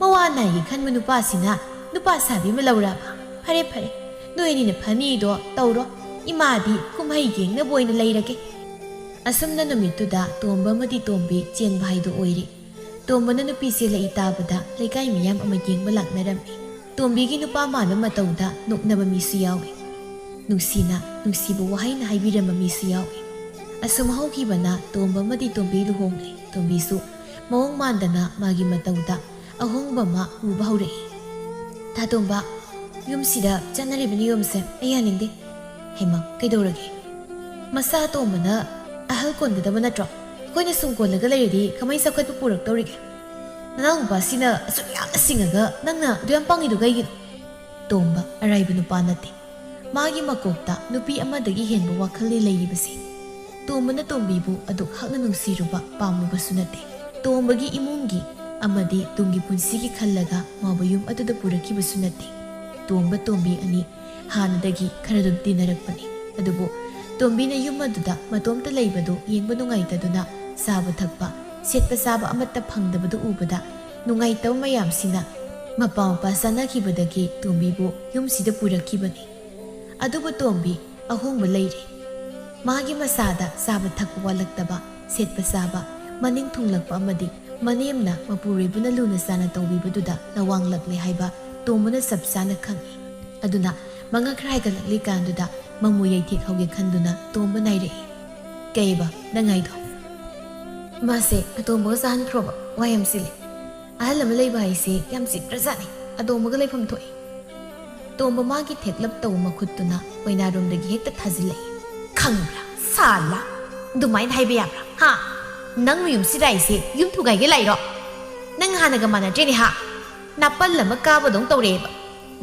ꯃꯋꯥ ꯅꯥꯏꯒꯦ ꯈꯟꯕ ꯅꯨꯄꯥꯁꯤꯅ ꯅꯨꯄꯥ ꯁꯥꯕꯤ ꯑꯃ ꯂꯧꯔꯕ? ꯐꯔꯦ ꯐꯔꯦ, ꯅꯣꯏ ꯑꯅꯤꯅ ꯐꯅꯤꯗꯣ ꯇꯧꯔꯣ꯫ ꯏꯃꯥꯗꯤ ꯀꯨꯝꯍꯩ ꯌꯦꯡꯅꯕ ꯑꯣꯏꯅ ꯂꯩꯔꯒꯦ꯫ ꯑꯁꯨꯝꯅ ꯅꯨꯃꯤꯠꯇꯨꯗ ꯇꯣꯝꯕ ꯑꯃꯗꯤ ꯇꯣꯝꯕꯤ ꯆꯦꯟꯕ ꯍꯥꯏꯗꯨ ꯑꯣꯏꯔꯦ꯫ ꯇꯣꯝꯕꯅ ꯅꯨꯄꯤ ꯆꯦꯜꯂꯛꯏ ꯇꯥꯕꯗ ꯂꯩꯀꯥꯏ ꯃꯤꯌꯥꯝ ꯑꯃ ꯌꯦꯡꯕ ꯂꯥꯛꯅꯔꯝꯃꯤ꯫ ꯇꯣꯝꯕꯤꯒꯤ ꯅꯨꯄꯥ ꯃꯥꯟꯕ ꯃꯇꯧꯗ ꯅꯣꯛꯅꯕ ꯃꯤꯁꯨ ꯌꯥꯎꯏ꯫ ꯅꯨꯡꯁꯤꯅ ꯅꯨꯡꯁꯤꯕ ꯋꯥꯍꯩꯅ ꯍꯥꯏꯕꯤꯔꯝꯕ ꯃꯤꯁꯨ ꯌꯥꯎꯏ꯫ ꯑꯁꯨꯝ ꯍꯧꯈꯤꯕꯅ ꯇꯣꯝꯕ ꯑꯃꯗꯤ ꯇꯣꯝꯕꯤ ꯂꯨꯍꯣꯡꯂꯦ꯫ ꯇꯣꯝꯕꯤꯁꯨ ꯃꯑꯣꯡ ꯃꯥꯟꯗꯅ ꯃꯥꯒꯤ ꯃꯇꯧꯗ ꯑꯍꯣꯡꯕ ꯑꯃ ꯎꯕ ꯍꯧꯔꯛꯏ꯫ "ꯇꯥ ꯇꯣꯝꯕ, ꯌꯨꯝꯁꯤꯗ ꯆꯠꯅꯔꯤꯕ ꯅꯤꯌꯣꯝꯁꯦ ꯑꯩ ꯌꯥꯅꯤꯡꯗꯦ꯫" "ꯍꯩꯃ, ꯀꯩꯗꯧꯔꯒꯦ? ꯃꯆꯥ ꯑꯇꯣꯝꯕꯅ ꯑꯍꯜ ꯀꯣꯟꯒꯗꯕ ꯅꯠꯇ꯭ꯔꯣ? ꯑꯩꯈꯣꯏꯅ ꯁꯨꯝ ꯀꯣꯜꯂꯒ ꯂꯩꯔꯗꯤ ꯀꯃꯥꯏꯅ ꯆꯥꯎꯈꯠꯄ ꯄꯨꯔꯛꯇꯧꯔꯤꯒꯦ? ꯅꯅꯥꯎ ꯅꯨꯄꯥꯁꯤꯅ ꯑꯁꯨꯛ ꯌꯥꯝꯅ ꯁꯤꯡꯉꯒ ꯅꯪꯅ ꯑꯗꯨ ꯌꯥꯝ ꯄꯪꯉꯤꯗꯣ ꯀꯩꯒꯤꯅꯣ?" ꯇꯣꯝꯕ ꯑꯔꯥꯏꯕ ꯅꯨꯄꯥ ꯅꯠꯇꯦ꯫ ꯃꯥꯒꯤ ꯃꯀꯣꯛꯇ ꯅꯨꯄꯤ ꯑꯃꯗꯒꯤ ꯍꯦꯟꯕ ꯋꯥꯈꯜꯅꯤ ꯂꯩꯔꯤꯕꯁꯤ꯫ ꯇꯣꯝꯕꯅ ꯇꯣꯝꯕꯤꯕꯨ ꯑꯗꯨꯛ ꯍꯛꯅ ꯅꯨꯡꯁꯤꯔꯨꯕ ꯄꯥꯝꯂꯨꯕꯁꯨ ꯅꯠꯇꯦ꯫ ꯇꯣꯝꯕꯒꯤ ꯏꯃꯨꯡꯒꯤ ꯑꯃꯗꯤ ꯇꯨꯡꯒꯤ ꯄꯨꯟꯁꯤꯒꯤ ꯈꯜꯂꯒ ꯃꯥꯕꯨ ꯌꯨꯝ ꯑꯗꯨꯗ ꯄꯨꯔꯛꯈꯤꯕꯁꯨ ꯅꯠꯇꯦ꯫ ꯇꯣꯝꯕ ꯇꯣꯝꯕꯤ ꯑꯅꯤ ꯍꯥꯟꯅꯗꯒꯤ ꯈꯔ ꯑꯗꯨꯝ ꯇꯤꯟꯅꯔꯛꯄꯅꯤ꯫ ꯑꯗꯨꯕꯨ ꯇꯣꯝꯕꯤꯅ ꯌꯨꯝ ꯑꯗꯨꯗ ꯃꯇꯣꯝꯇ ꯂꯩꯕꯗꯨ ꯌꯦꯡꯕ ꯅꯨꯡꯉꯥꯏꯇꯗꯨꯅ ꯆꯥꯕ ꯊꯛꯄ, ꯁꯦꯠꯄ ꯆꯥꯕ ꯑꯃꯠꯇ ꯐꯪꯗꯕꯗꯨ ꯎꯕꯗ ꯅꯨꯡꯉꯥꯏꯇꯕ ꯃꯌꯥꯝꯁꯤꯅ ꯃꯄꯥ ꯃꯄꯥ ꯆꯥꯟꯅꯈꯤꯕꯗꯒꯤ ꯇꯣꯝꯕꯤꯕꯨ ꯌꯨꯝꯁꯤꯗ ꯄꯨꯔꯛꯈꯤꯕꯅꯤ꯫ ꯑꯗꯨꯕꯨ ꯇꯣꯝꯕꯤ ꯑꯍꯣꯡꯕ ꯂꯩꯔꯦ꯫ ꯃꯥꯒꯤ ꯃꯁꯥꯗ ꯆꯥꯕ ꯊꯛꯄ ꯋꯥꯠꯂꯛꯇꯕ, ꯁꯦꯠꯄ ꯆꯥꯕ ꯃꯅꯤꯡ ꯊꯨꯡꯂꯛꯄ ꯑꯃꯗꯤ ꯃꯅꯦꯝꯅ ꯃꯄꯨꯔꯣꯏꯕꯅ ꯂꯨꯅ ꯆꯥꯅ ꯇꯧꯕꯤꯕꯗꯨꯗ ꯅꯋꯥꯡꯂꯛꯂꯦ ꯍꯥꯏꯕ ꯇꯣꯝꯕꯅ ꯆꯞ ꯆꯥꯅ ꯈꯪꯏ꯫ ꯑꯗꯨꯅ ꯃꯉꯛ ꯈꯔ ꯍꯥꯏꯒꯠꯂꯛꯂꯤꯀꯥꯟꯗꯨꯗ ꯃꯃꯨ ꯌꯩꯊꯦꯛ ꯍꯧꯒꯦ ꯈꯟꯗꯨꯅ ꯇꯣꯝꯕꯅ ꯍꯥꯏꯔꯛꯏ꯫ "ꯀꯩꯕ ꯅꯪ ꯍꯥꯏꯗꯣ?" "ꯃꯥꯁꯦ ꯑꯇꯣꯝꯕꯒ ꯆꯥꯍꯟꯈ꯭ꯔꯣꯕ, ꯋꯥ ꯌꯥꯝ ꯆꯤꯜꯂꯦ꯫ ꯑꯍꯜ ꯑꯃ ꯂꯩꯕ ꯍꯥꯏꯁꯦ ꯌꯥꯝ ꯆꯤꯛꯈ꯭ꯔꯖꯥꯠꯅꯤ, ꯑꯇꯣꯝꯕꯒ ꯂꯩꯐꯝ ꯊꯣꯛꯏ꯫" ꯇꯣꯝꯕ ꯃꯥꯒꯤ ꯊꯦꯛꯂꯞ ꯇꯧꯕ ꯃꯈꯨꯠꯇꯨꯅ ꯀꯣꯏꯅꯥꯔꯣꯝꯗꯒꯤ ꯍꯦꯛꯇ ꯊꯥꯖꯤꯜꯂꯛꯏ꯫ "ꯈꯪꯕ꯭ꯔꯥ ꯁꯥꯂꯥ, ꯑꯗꯨꯃꯥꯏꯅ ꯍꯥꯏꯕ ꯌꯥꯕ꯭ꯔꯥ? ꯍꯥ? ꯅꯪ ꯌꯨꯝꯁꯤꯗ ꯍꯥꯏꯁꯦ ꯌꯨꯝ ꯊꯨꯒꯥꯏꯒꯦ ꯂꯥꯛꯏꯔꯣ? ꯅꯪ ꯍꯥꯟꯅꯒ ꯃꯥꯟꯅꯗ꯭ꯔꯦꯅꯦ ꯍꯥ? ꯅꯥꯄꯜ ꯑꯃ ꯀꯥꯕꯗꯧ ꯇꯧꯔꯛꯑꯦꯕ꯫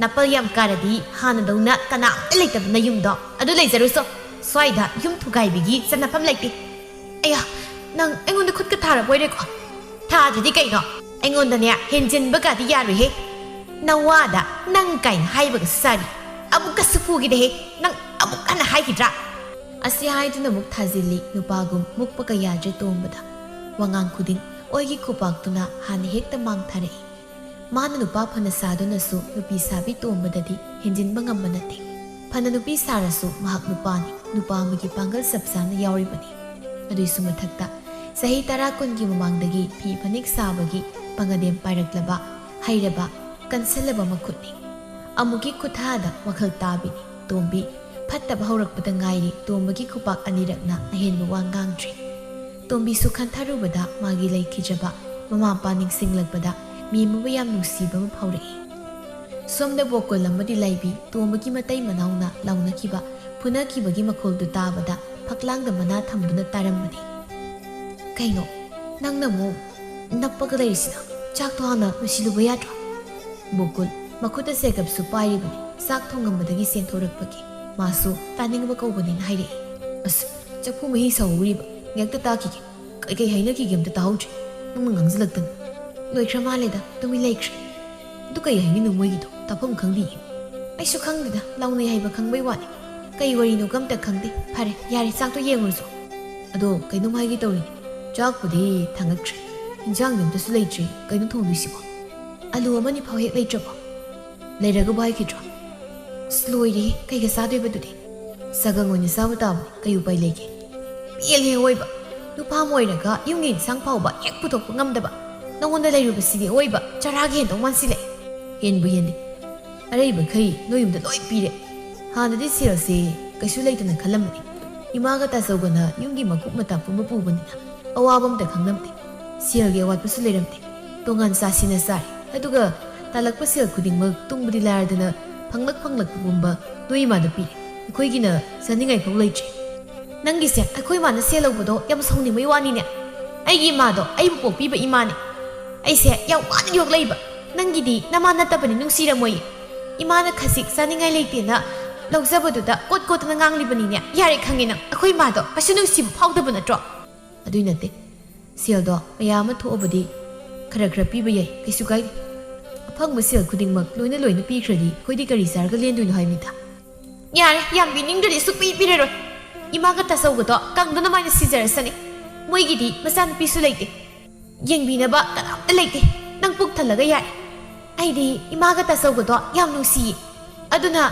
ꯅꯥꯄꯜ ꯌꯥꯝ ꯀꯥꯔꯗꯤ ꯍꯥꯟꯅꯗꯧꯅ ꯀꯅꯥꯝꯇ ꯂꯩꯇꯕ ꯅꯌꯨꯝꯗꯣ ꯑꯗꯨ ꯂꯩꯖꯔꯨꯁꯣ꯫ ꯁ꯭ꯋꯥꯏꯗ ꯌꯨꯝ ꯊꯨꯒꯥꯏꯕꯒꯤ ꯆꯠꯅꯐꯝ ꯂꯩꯇꯦ꯫" "ꯑꯌꯥ, ꯅꯪ ꯑꯩꯉꯣꯟꯗ ꯈꯨꯠꯀ ꯊꯥꯔꯕꯣꯏꯔꯦꯀꯣ?" "ꯊꯥꯗ꯭ꯔꯗꯤ ꯀꯩꯅꯣ? ꯑꯩꯉꯣꯟꯗꯅꯦ ꯍꯦꯟꯖꯤꯟꯕ ꯀꯥꯗꯤ ꯌꯥꯔꯣꯏꯍꯦ꯫ ꯅꯋꯥꯗ ꯅꯪ ꯀꯥꯏꯅ ꯍꯥꯏꯕꯒ ꯁꯥꯔꯤ꯫ ꯑꯃꯨꯛꯀꯁꯨ ꯐꯨꯒꯦꯗꯍꯦ꯫ ꯅꯪ ꯑꯃꯨꯛ ꯍꯟꯅ ꯍꯥꯏꯈꯤꯗ꯭ꯔꯥ?" ꯑꯁꯤ ꯍꯥꯏꯗꯨꯅ ꯑꯃꯨꯛ ꯊꯥꯖꯤꯜꯂꯤ꯫ ꯅꯨꯄꯥꯒꯨꯝ ꯃꯨꯛꯄ ꯀꯌꯥꯗ꯭ꯔꯦ ꯇꯣꯝꯕꯗ꯫ ꯋꯥꯉꯥꯡ ꯈꯨꯗꯤꯡ ꯑꯣꯏꯒꯤ ꯈꯨꯄꯥꯛꯇꯨꯅ ꯍꯥꯟꯅ ꯍꯦꯛꯇ ꯃꯥꯡ ꯊꯥꯔꯛꯏ꯫ ꯃꯥꯅ ꯅꯨꯄꯥ ꯐꯅ ꯁꯥꯗꯨꯅꯁꯨ ꯅꯨꯄꯤ ꯁꯥꯕꯤ ꯇꯣꯝꯕꯗꯗꯤ ꯍꯦꯟꯖꯤꯟꯕ ꯉꯝꯕ ꯅꯠꯇꯦ꯫ ꯐꯅ ꯅꯨꯄꯤ ꯁꯥꯔꯁꯨ ꯃꯍꯥꯛ ꯅꯨꯄꯥꯅꯤ, ꯅꯨꯄꯥ ꯑꯃꯒꯤ ꯄꯥꯡꯒꯜ ꯆꯞ ꯆꯥꯅ ꯌꯥꯎꯔꯤꯕꯅꯤ꯫ ꯑꯗꯨꯏꯁꯨ ꯃꯊꯛꯇ ꯆꯍꯤ ꯇꯔꯥ ꯀꯨꯟꯒꯤ ꯃꯃꯥꯡꯗꯒꯤ ꯐꯤ ꯐꯅꯦꯛ ꯁꯥꯕꯒꯤ ꯄꯥꯡꯒꯗꯦꯝ ꯄꯥꯏꯔꯛꯂꯕ, ꯍꯩꯔꯕ, ꯀꯟꯁꯜꯂꯕ ꯃꯈꯨꯠꯅꯤ꯫ ꯑꯃꯨꯛꯀꯤ ꯈꯨꯠꯊꯥꯗ ꯋꯥꯈꯜ ꯇꯥꯕꯤꯅꯤ꯫ ꯇꯣꯝꯕꯤ ꯐꯠꯇꯕ ꯍꯧꯔꯛꯄꯗ ꯉꯥꯏꯔꯤ꯫ ꯇꯣꯝꯕꯒꯤ ꯈꯨꯄꯥꯛ ꯑꯅꯤꯔꯛꯅ ꯑꯍꯦꯟꯕ ꯋꯥ ꯉꯥꯡꯗ꯭ꯔꯤ꯫ ꯇꯣꯝꯕꯤꯁꯨ ꯈꯟꯊꯔꯨꯕꯗ ꯃꯥꯒꯤ ꯂꯩꯈꯤꯗ꯭ꯔꯕ ꯃꯃꯥ ꯃꯄꯥ ꯅꯤꯡꯁꯤꯡꯂꯛꯄꯗ ꯃꯤ ꯑꯃꯕꯨ ꯌꯥꯝ ꯅꯨꯡꯁꯤꯕ ꯑꯃ ꯐꯥꯎꯔꯛꯏ꯫ ꯁꯣꯝꯗ ꯕꯣꯀꯨꯜ ꯑꯃꯗꯤ ꯂꯥꯏꯕꯤ ꯇꯣꯝꯕꯒꯤ ꯃꯇꯩ ꯃꯅꯥꯎꯅ ꯂꯥꯎꯅꯈꯤꯕ, ꯐꯨꯅꯈꯤꯕꯒꯤ ꯃꯈꯣꯜꯗꯨ ꯇꯥꯕꯗ ꯐꯛꯂꯥꯡꯗ ꯃꯅꯥ ꯊꯝꯗꯨꯅ ꯇꯥꯔꯝꯕꯅꯤ꯫ "ꯀꯩꯅꯣ, ꯅꯪꯅ ꯑꯃꯨꯛ ꯅꯞꯄꯒ ꯂꯩꯔꯤꯁꯤꯅ? ꯆꯥꯛꯇꯣ ꯍꯥꯟꯅ ꯂꯣꯏꯁꯤꯜꯂꯨꯕ ꯌꯥꯗ꯭ꯔꯣ?" ꯕꯣꯀꯨꯜ ꯃꯈꯨꯠꯇ ꯆꯦꯒꯞꯁꯨ ꯄꯥꯏꯔꯤꯕꯅꯤ꯫ ꯆꯥꯛ ꯊꯣꯡꯉꯝꯕꯗꯒꯤ ꯆꯦꯟꯊꯣꯔꯛꯄꯒꯤ ꯃꯥꯁꯨ ꯇꯥꯅꯤꯡꯕ ꯀꯧꯕꯅꯤꯅ ꯍꯥꯏꯔꯛꯏ꯫ "ꯑꯁ, ꯆꯐꯨ ꯃꯍꯤ ꯁꯧꯍꯧꯔꯤꯕ꯫ ꯉꯥꯏꯍꯥꯛꯇ ꯇꯥꯈꯤꯒꯦ꯫ ꯀꯩꯀꯩ ꯍꯥꯏꯅꯈꯤꯒꯦ ꯑꯝꯇ ꯇꯥꯍꯧꯗ꯭ꯔꯦ꯫ ꯅꯪꯅ ꯉꯥꯡꯁꯤꯜꯂꯛꯇꯅ꯫" "ꯂꯣꯏꯈ꯭ꯔ ꯃꯥꯜꯂꯦꯗ, ꯇꯨꯃꯤꯟ ꯂꯩꯈ꯭ꯔꯦ꯫ ꯑꯗꯨ ꯀꯩ ꯍꯥꯏꯅꯤꯡꯅꯣ ꯃꯣꯏꯒꯤꯗꯣ? ꯇꯥꯐꯝ ꯈꯪꯗꯤꯌꯦ꯫" "ꯑꯩꯁꯨ ꯈꯪꯗꯦꯗ, ꯂꯥꯎꯅꯩ ꯍꯥꯏꯕ ꯈꯪꯕꯩ ꯋꯥꯅꯤ꯫ ꯀꯩ ꯋꯥꯔꯤꯅꯣꯒ ꯑꯝꯇ ꯈꯪꯗꯦ꯫ ꯐꯔꯦ, ꯌꯥꯔꯦ, ꯆꯥꯛꯇꯣ ꯌꯦꯡꯉꯨꯔꯁꯨ꯫ ꯑꯗꯣ ꯀꯩꯅꯣꯝ ꯍꯥꯏꯒꯦ ꯇꯧꯔꯤꯅꯤ꯫ ꯆꯥꯛꯄꯨꯗꯤ ꯊꯥꯡꯒꯠꯈ꯭ꯔꯦ, ꯏꯟꯖꯥꯡꯗꯤ ꯑꯝꯇꯁꯨ ꯂꯩꯇ꯭ꯔꯤ꯫ ꯀꯩꯅꯣ ꯊꯣꯡꯗꯣꯏꯁꯤꯕꯣ? ꯑꯂꯨ ꯑꯃꯅꯤ ꯐꯥꯎ ꯍꯦꯛ ꯂꯩꯇ꯭ꯔꯕꯣ?" "ꯂꯩꯔꯒꯕꯨ ꯍꯥꯏꯈꯤꯗ꯭ꯔꯣ?" "ꯑꯁ, ꯂꯣꯏꯔꯦꯍꯦ, ꯀꯩꯒ ꯆꯥꯗꯣꯏꯕꯗꯨꯗꯤ? ꯆꯒꯪ ꯑꯣꯏꯅ ꯆꯥꯕ ꯇꯥꯕꯅꯤ, ꯀꯩ ꯎꯄꯥꯏ ꯂꯩꯒꯦ?" "ꯄꯦꯜꯂꯦ ꯑꯣꯏꯕ꯫ ꯅꯨꯄꯥ ꯑꯃ ꯑꯣꯏꯔꯒ ꯌꯨꯝꯒꯤ ꯏꯟꯁꯥꯡ ꯐꯥꯎꯕ ꯍꯦꯛ ꯄꯨꯊꯣꯛꯄ ꯉꯝꯗꯕ ꯅꯉꯣꯟꯗ ꯂꯩꯔꯨꯕꯁꯤꯗꯤ ꯑꯣꯏꯕ ꯆꯔꯥꯒ ꯍꯦꯟꯗꯧ ꯃꯥꯟꯁꯤꯜꯂꯛꯑꯦ꯫" "ꯍꯦꯟꯕꯨ ꯍꯦꯟꯗꯦ꯫ ꯑꯔꯩꯕꯈꯩ ꯅꯣꯏ ꯌꯨꯝꯗ ꯂꯣꯏ ꯄꯤꯔꯦ꯫ ꯍꯥꯟꯅꯗꯤ ꯁꯦꯜꯁꯦ ꯀꯩꯁꯨ ꯂꯩꯇꯅ ꯈꯜꯂꯝꯕꯅꯤ꯫ ꯏꯃꯥꯒ ꯇꯥꯆꯧꯒꯅ ꯌꯨꯝꯒꯤ ꯃꯀꯨꯞ ꯃꯇꯥ ꯄꯨꯝꯕ ꯄꯨꯕꯅꯤꯅ ꯑꯋꯥꯕ ꯑꯝꯇ ꯈꯪꯂꯝꯗꯦ꯫ ꯁꯦꯜꯒꯤ ꯑꯋꯥꯠꯄꯁꯨ ꯂꯩꯔꯝꯗꯦ꯫ ꯇꯣꯉꯥꯟ ꯆꯥꯁꯤꯅ ꯆꯥꯔꯦ꯫ ꯑꯗꯨꯒ ꯇꯥꯜꯂꯛꯄ ꯁꯦꯜ ꯈꯨꯗꯤꯡꯃꯛ ꯇꯨꯡꯕꯗꯤ ꯂꯥꯏꯔꯗꯅ ꯐꯪꯂꯛ ꯐꯪꯂꯛꯄ ꯄꯨꯝꯕ ꯅꯣꯏ ꯏꯃꯥꯗ ꯄꯤꯔꯦ꯫ ꯑꯩꯈꯣꯏꯒꯤꯅ ꯆꯥꯅꯤꯡꯉꯥꯏ ꯐꯥꯎ ꯂꯩꯇ꯭ꯔꯦ꯫ ꯅꯪꯒꯤꯁꯦ ꯑꯩꯈꯣꯏ ꯃꯥꯅ ꯁꯦꯜ ꯂꯧꯕꯗꯣ ꯌꯥꯝ ꯁꯥꯎꯅꯤꯡꯕꯩ ꯋꯥꯅꯤꯅꯦ꯫ ꯑꯩꯒꯤ ꯏꯃꯥꯗꯣ ꯑꯩꯕꯨ ꯄꯣꯛꯄꯤꯕ ꯏꯃꯥꯅꯦ꯫ ꯑꯩꯁꯦ ꯌꯥꯝ ꯋꯥꯅ ꯌꯣꯛꯂꯛꯏꯕ꯫ ꯅꯪꯒꯤꯗꯤ ꯅꯃꯥ ꯅꯠꯇꯕꯅꯤ, ꯅꯨꯡꯁꯤꯔꯝꯃꯣꯏꯌꯦ꯫ ꯏꯃꯥꯅ ꯈꯖꯤꯛ ꯆꯥꯅꯤꯡꯉꯥꯏ ꯂꯩꯇꯦꯅ ꯂꯧꯖꯕꯗꯨꯗ ꯀꯣꯠ ꯀꯣꯠꯇꯅ ꯉꯥꯡꯂꯤꯕꯅꯤꯅꯦ꯫ ꯌꯥꯔꯦ, ꯈꯪꯉꯦ ꯅꯪ ꯑꯩꯈꯣꯏ ꯃꯥꯗꯣ ꯀꯩꯁꯨ ꯅꯨꯡꯁꯤꯕ ꯐꯥꯎꯗꯕ ꯅꯠꯇ꯭ꯔꯣ? ꯑꯗꯨꯏ ꯅꯠꯇꯦ꯫ ꯁꯦꯜꯗꯣ ꯃꯌꯥꯝ ꯑꯃ ꯊꯣꯛꯑꯕꯗꯤ ꯈꯔ ꯈꯔ ꯄꯤꯕ ꯌꯥꯏ, ꯀꯩꯁꯨ ꯀꯥꯏꯗꯦ꯫ ꯑꯐꯪꯕ ꯁꯦꯜ ꯈꯨꯗꯤꯡꯃꯛ ꯂꯣꯏꯅ ꯂꯣꯏꯅ ꯄꯤꯈ꯭ꯔꯗꯤ ꯑꯩꯈꯣꯏꯗꯤ ꯀꯔꯤ ꯆꯥꯔꯒ ꯂꯦꯟꯗꯣꯏꯅꯣ ꯍꯥꯏꯃꯤꯗ? ꯌꯥꯔꯦ, ꯌꯥꯝ ꯄꯤꯅꯤꯡꯗ꯭ꯔꯗꯤ ꯁꯨꯛꯄꯤ ꯄꯤꯔꯔꯣꯏ꯫ ꯏꯃꯥꯒ ꯇꯥꯆꯧꯒꯗꯣ ꯀꯪꯗꯅ ꯃꯥꯏꯅ ꯁꯤꯖꯔꯁꯅꯤ꯫ ꯃꯣꯏꯒꯤꯗꯤ ꯃꯆꯥꯅꯨꯄꯤꯁꯨ ꯂꯩꯇꯦ꯫ ꯌꯦꯡꯕꯤꯅꯕ ꯀꯅꯥꯝꯇ ꯂꯩꯇꯦ꯫ ꯅꯪ ꯄꯨꯛ ꯊꯜꯂꯒ ꯌꯥꯔꯦ꯫ ꯑꯩꯗꯤ ꯏꯃꯥꯒ ꯇꯥꯆꯧꯒꯗꯣ ꯌꯥꯝ ꯅꯨꯡꯁꯤꯌꯦ꯫ ꯑꯗꯨꯅ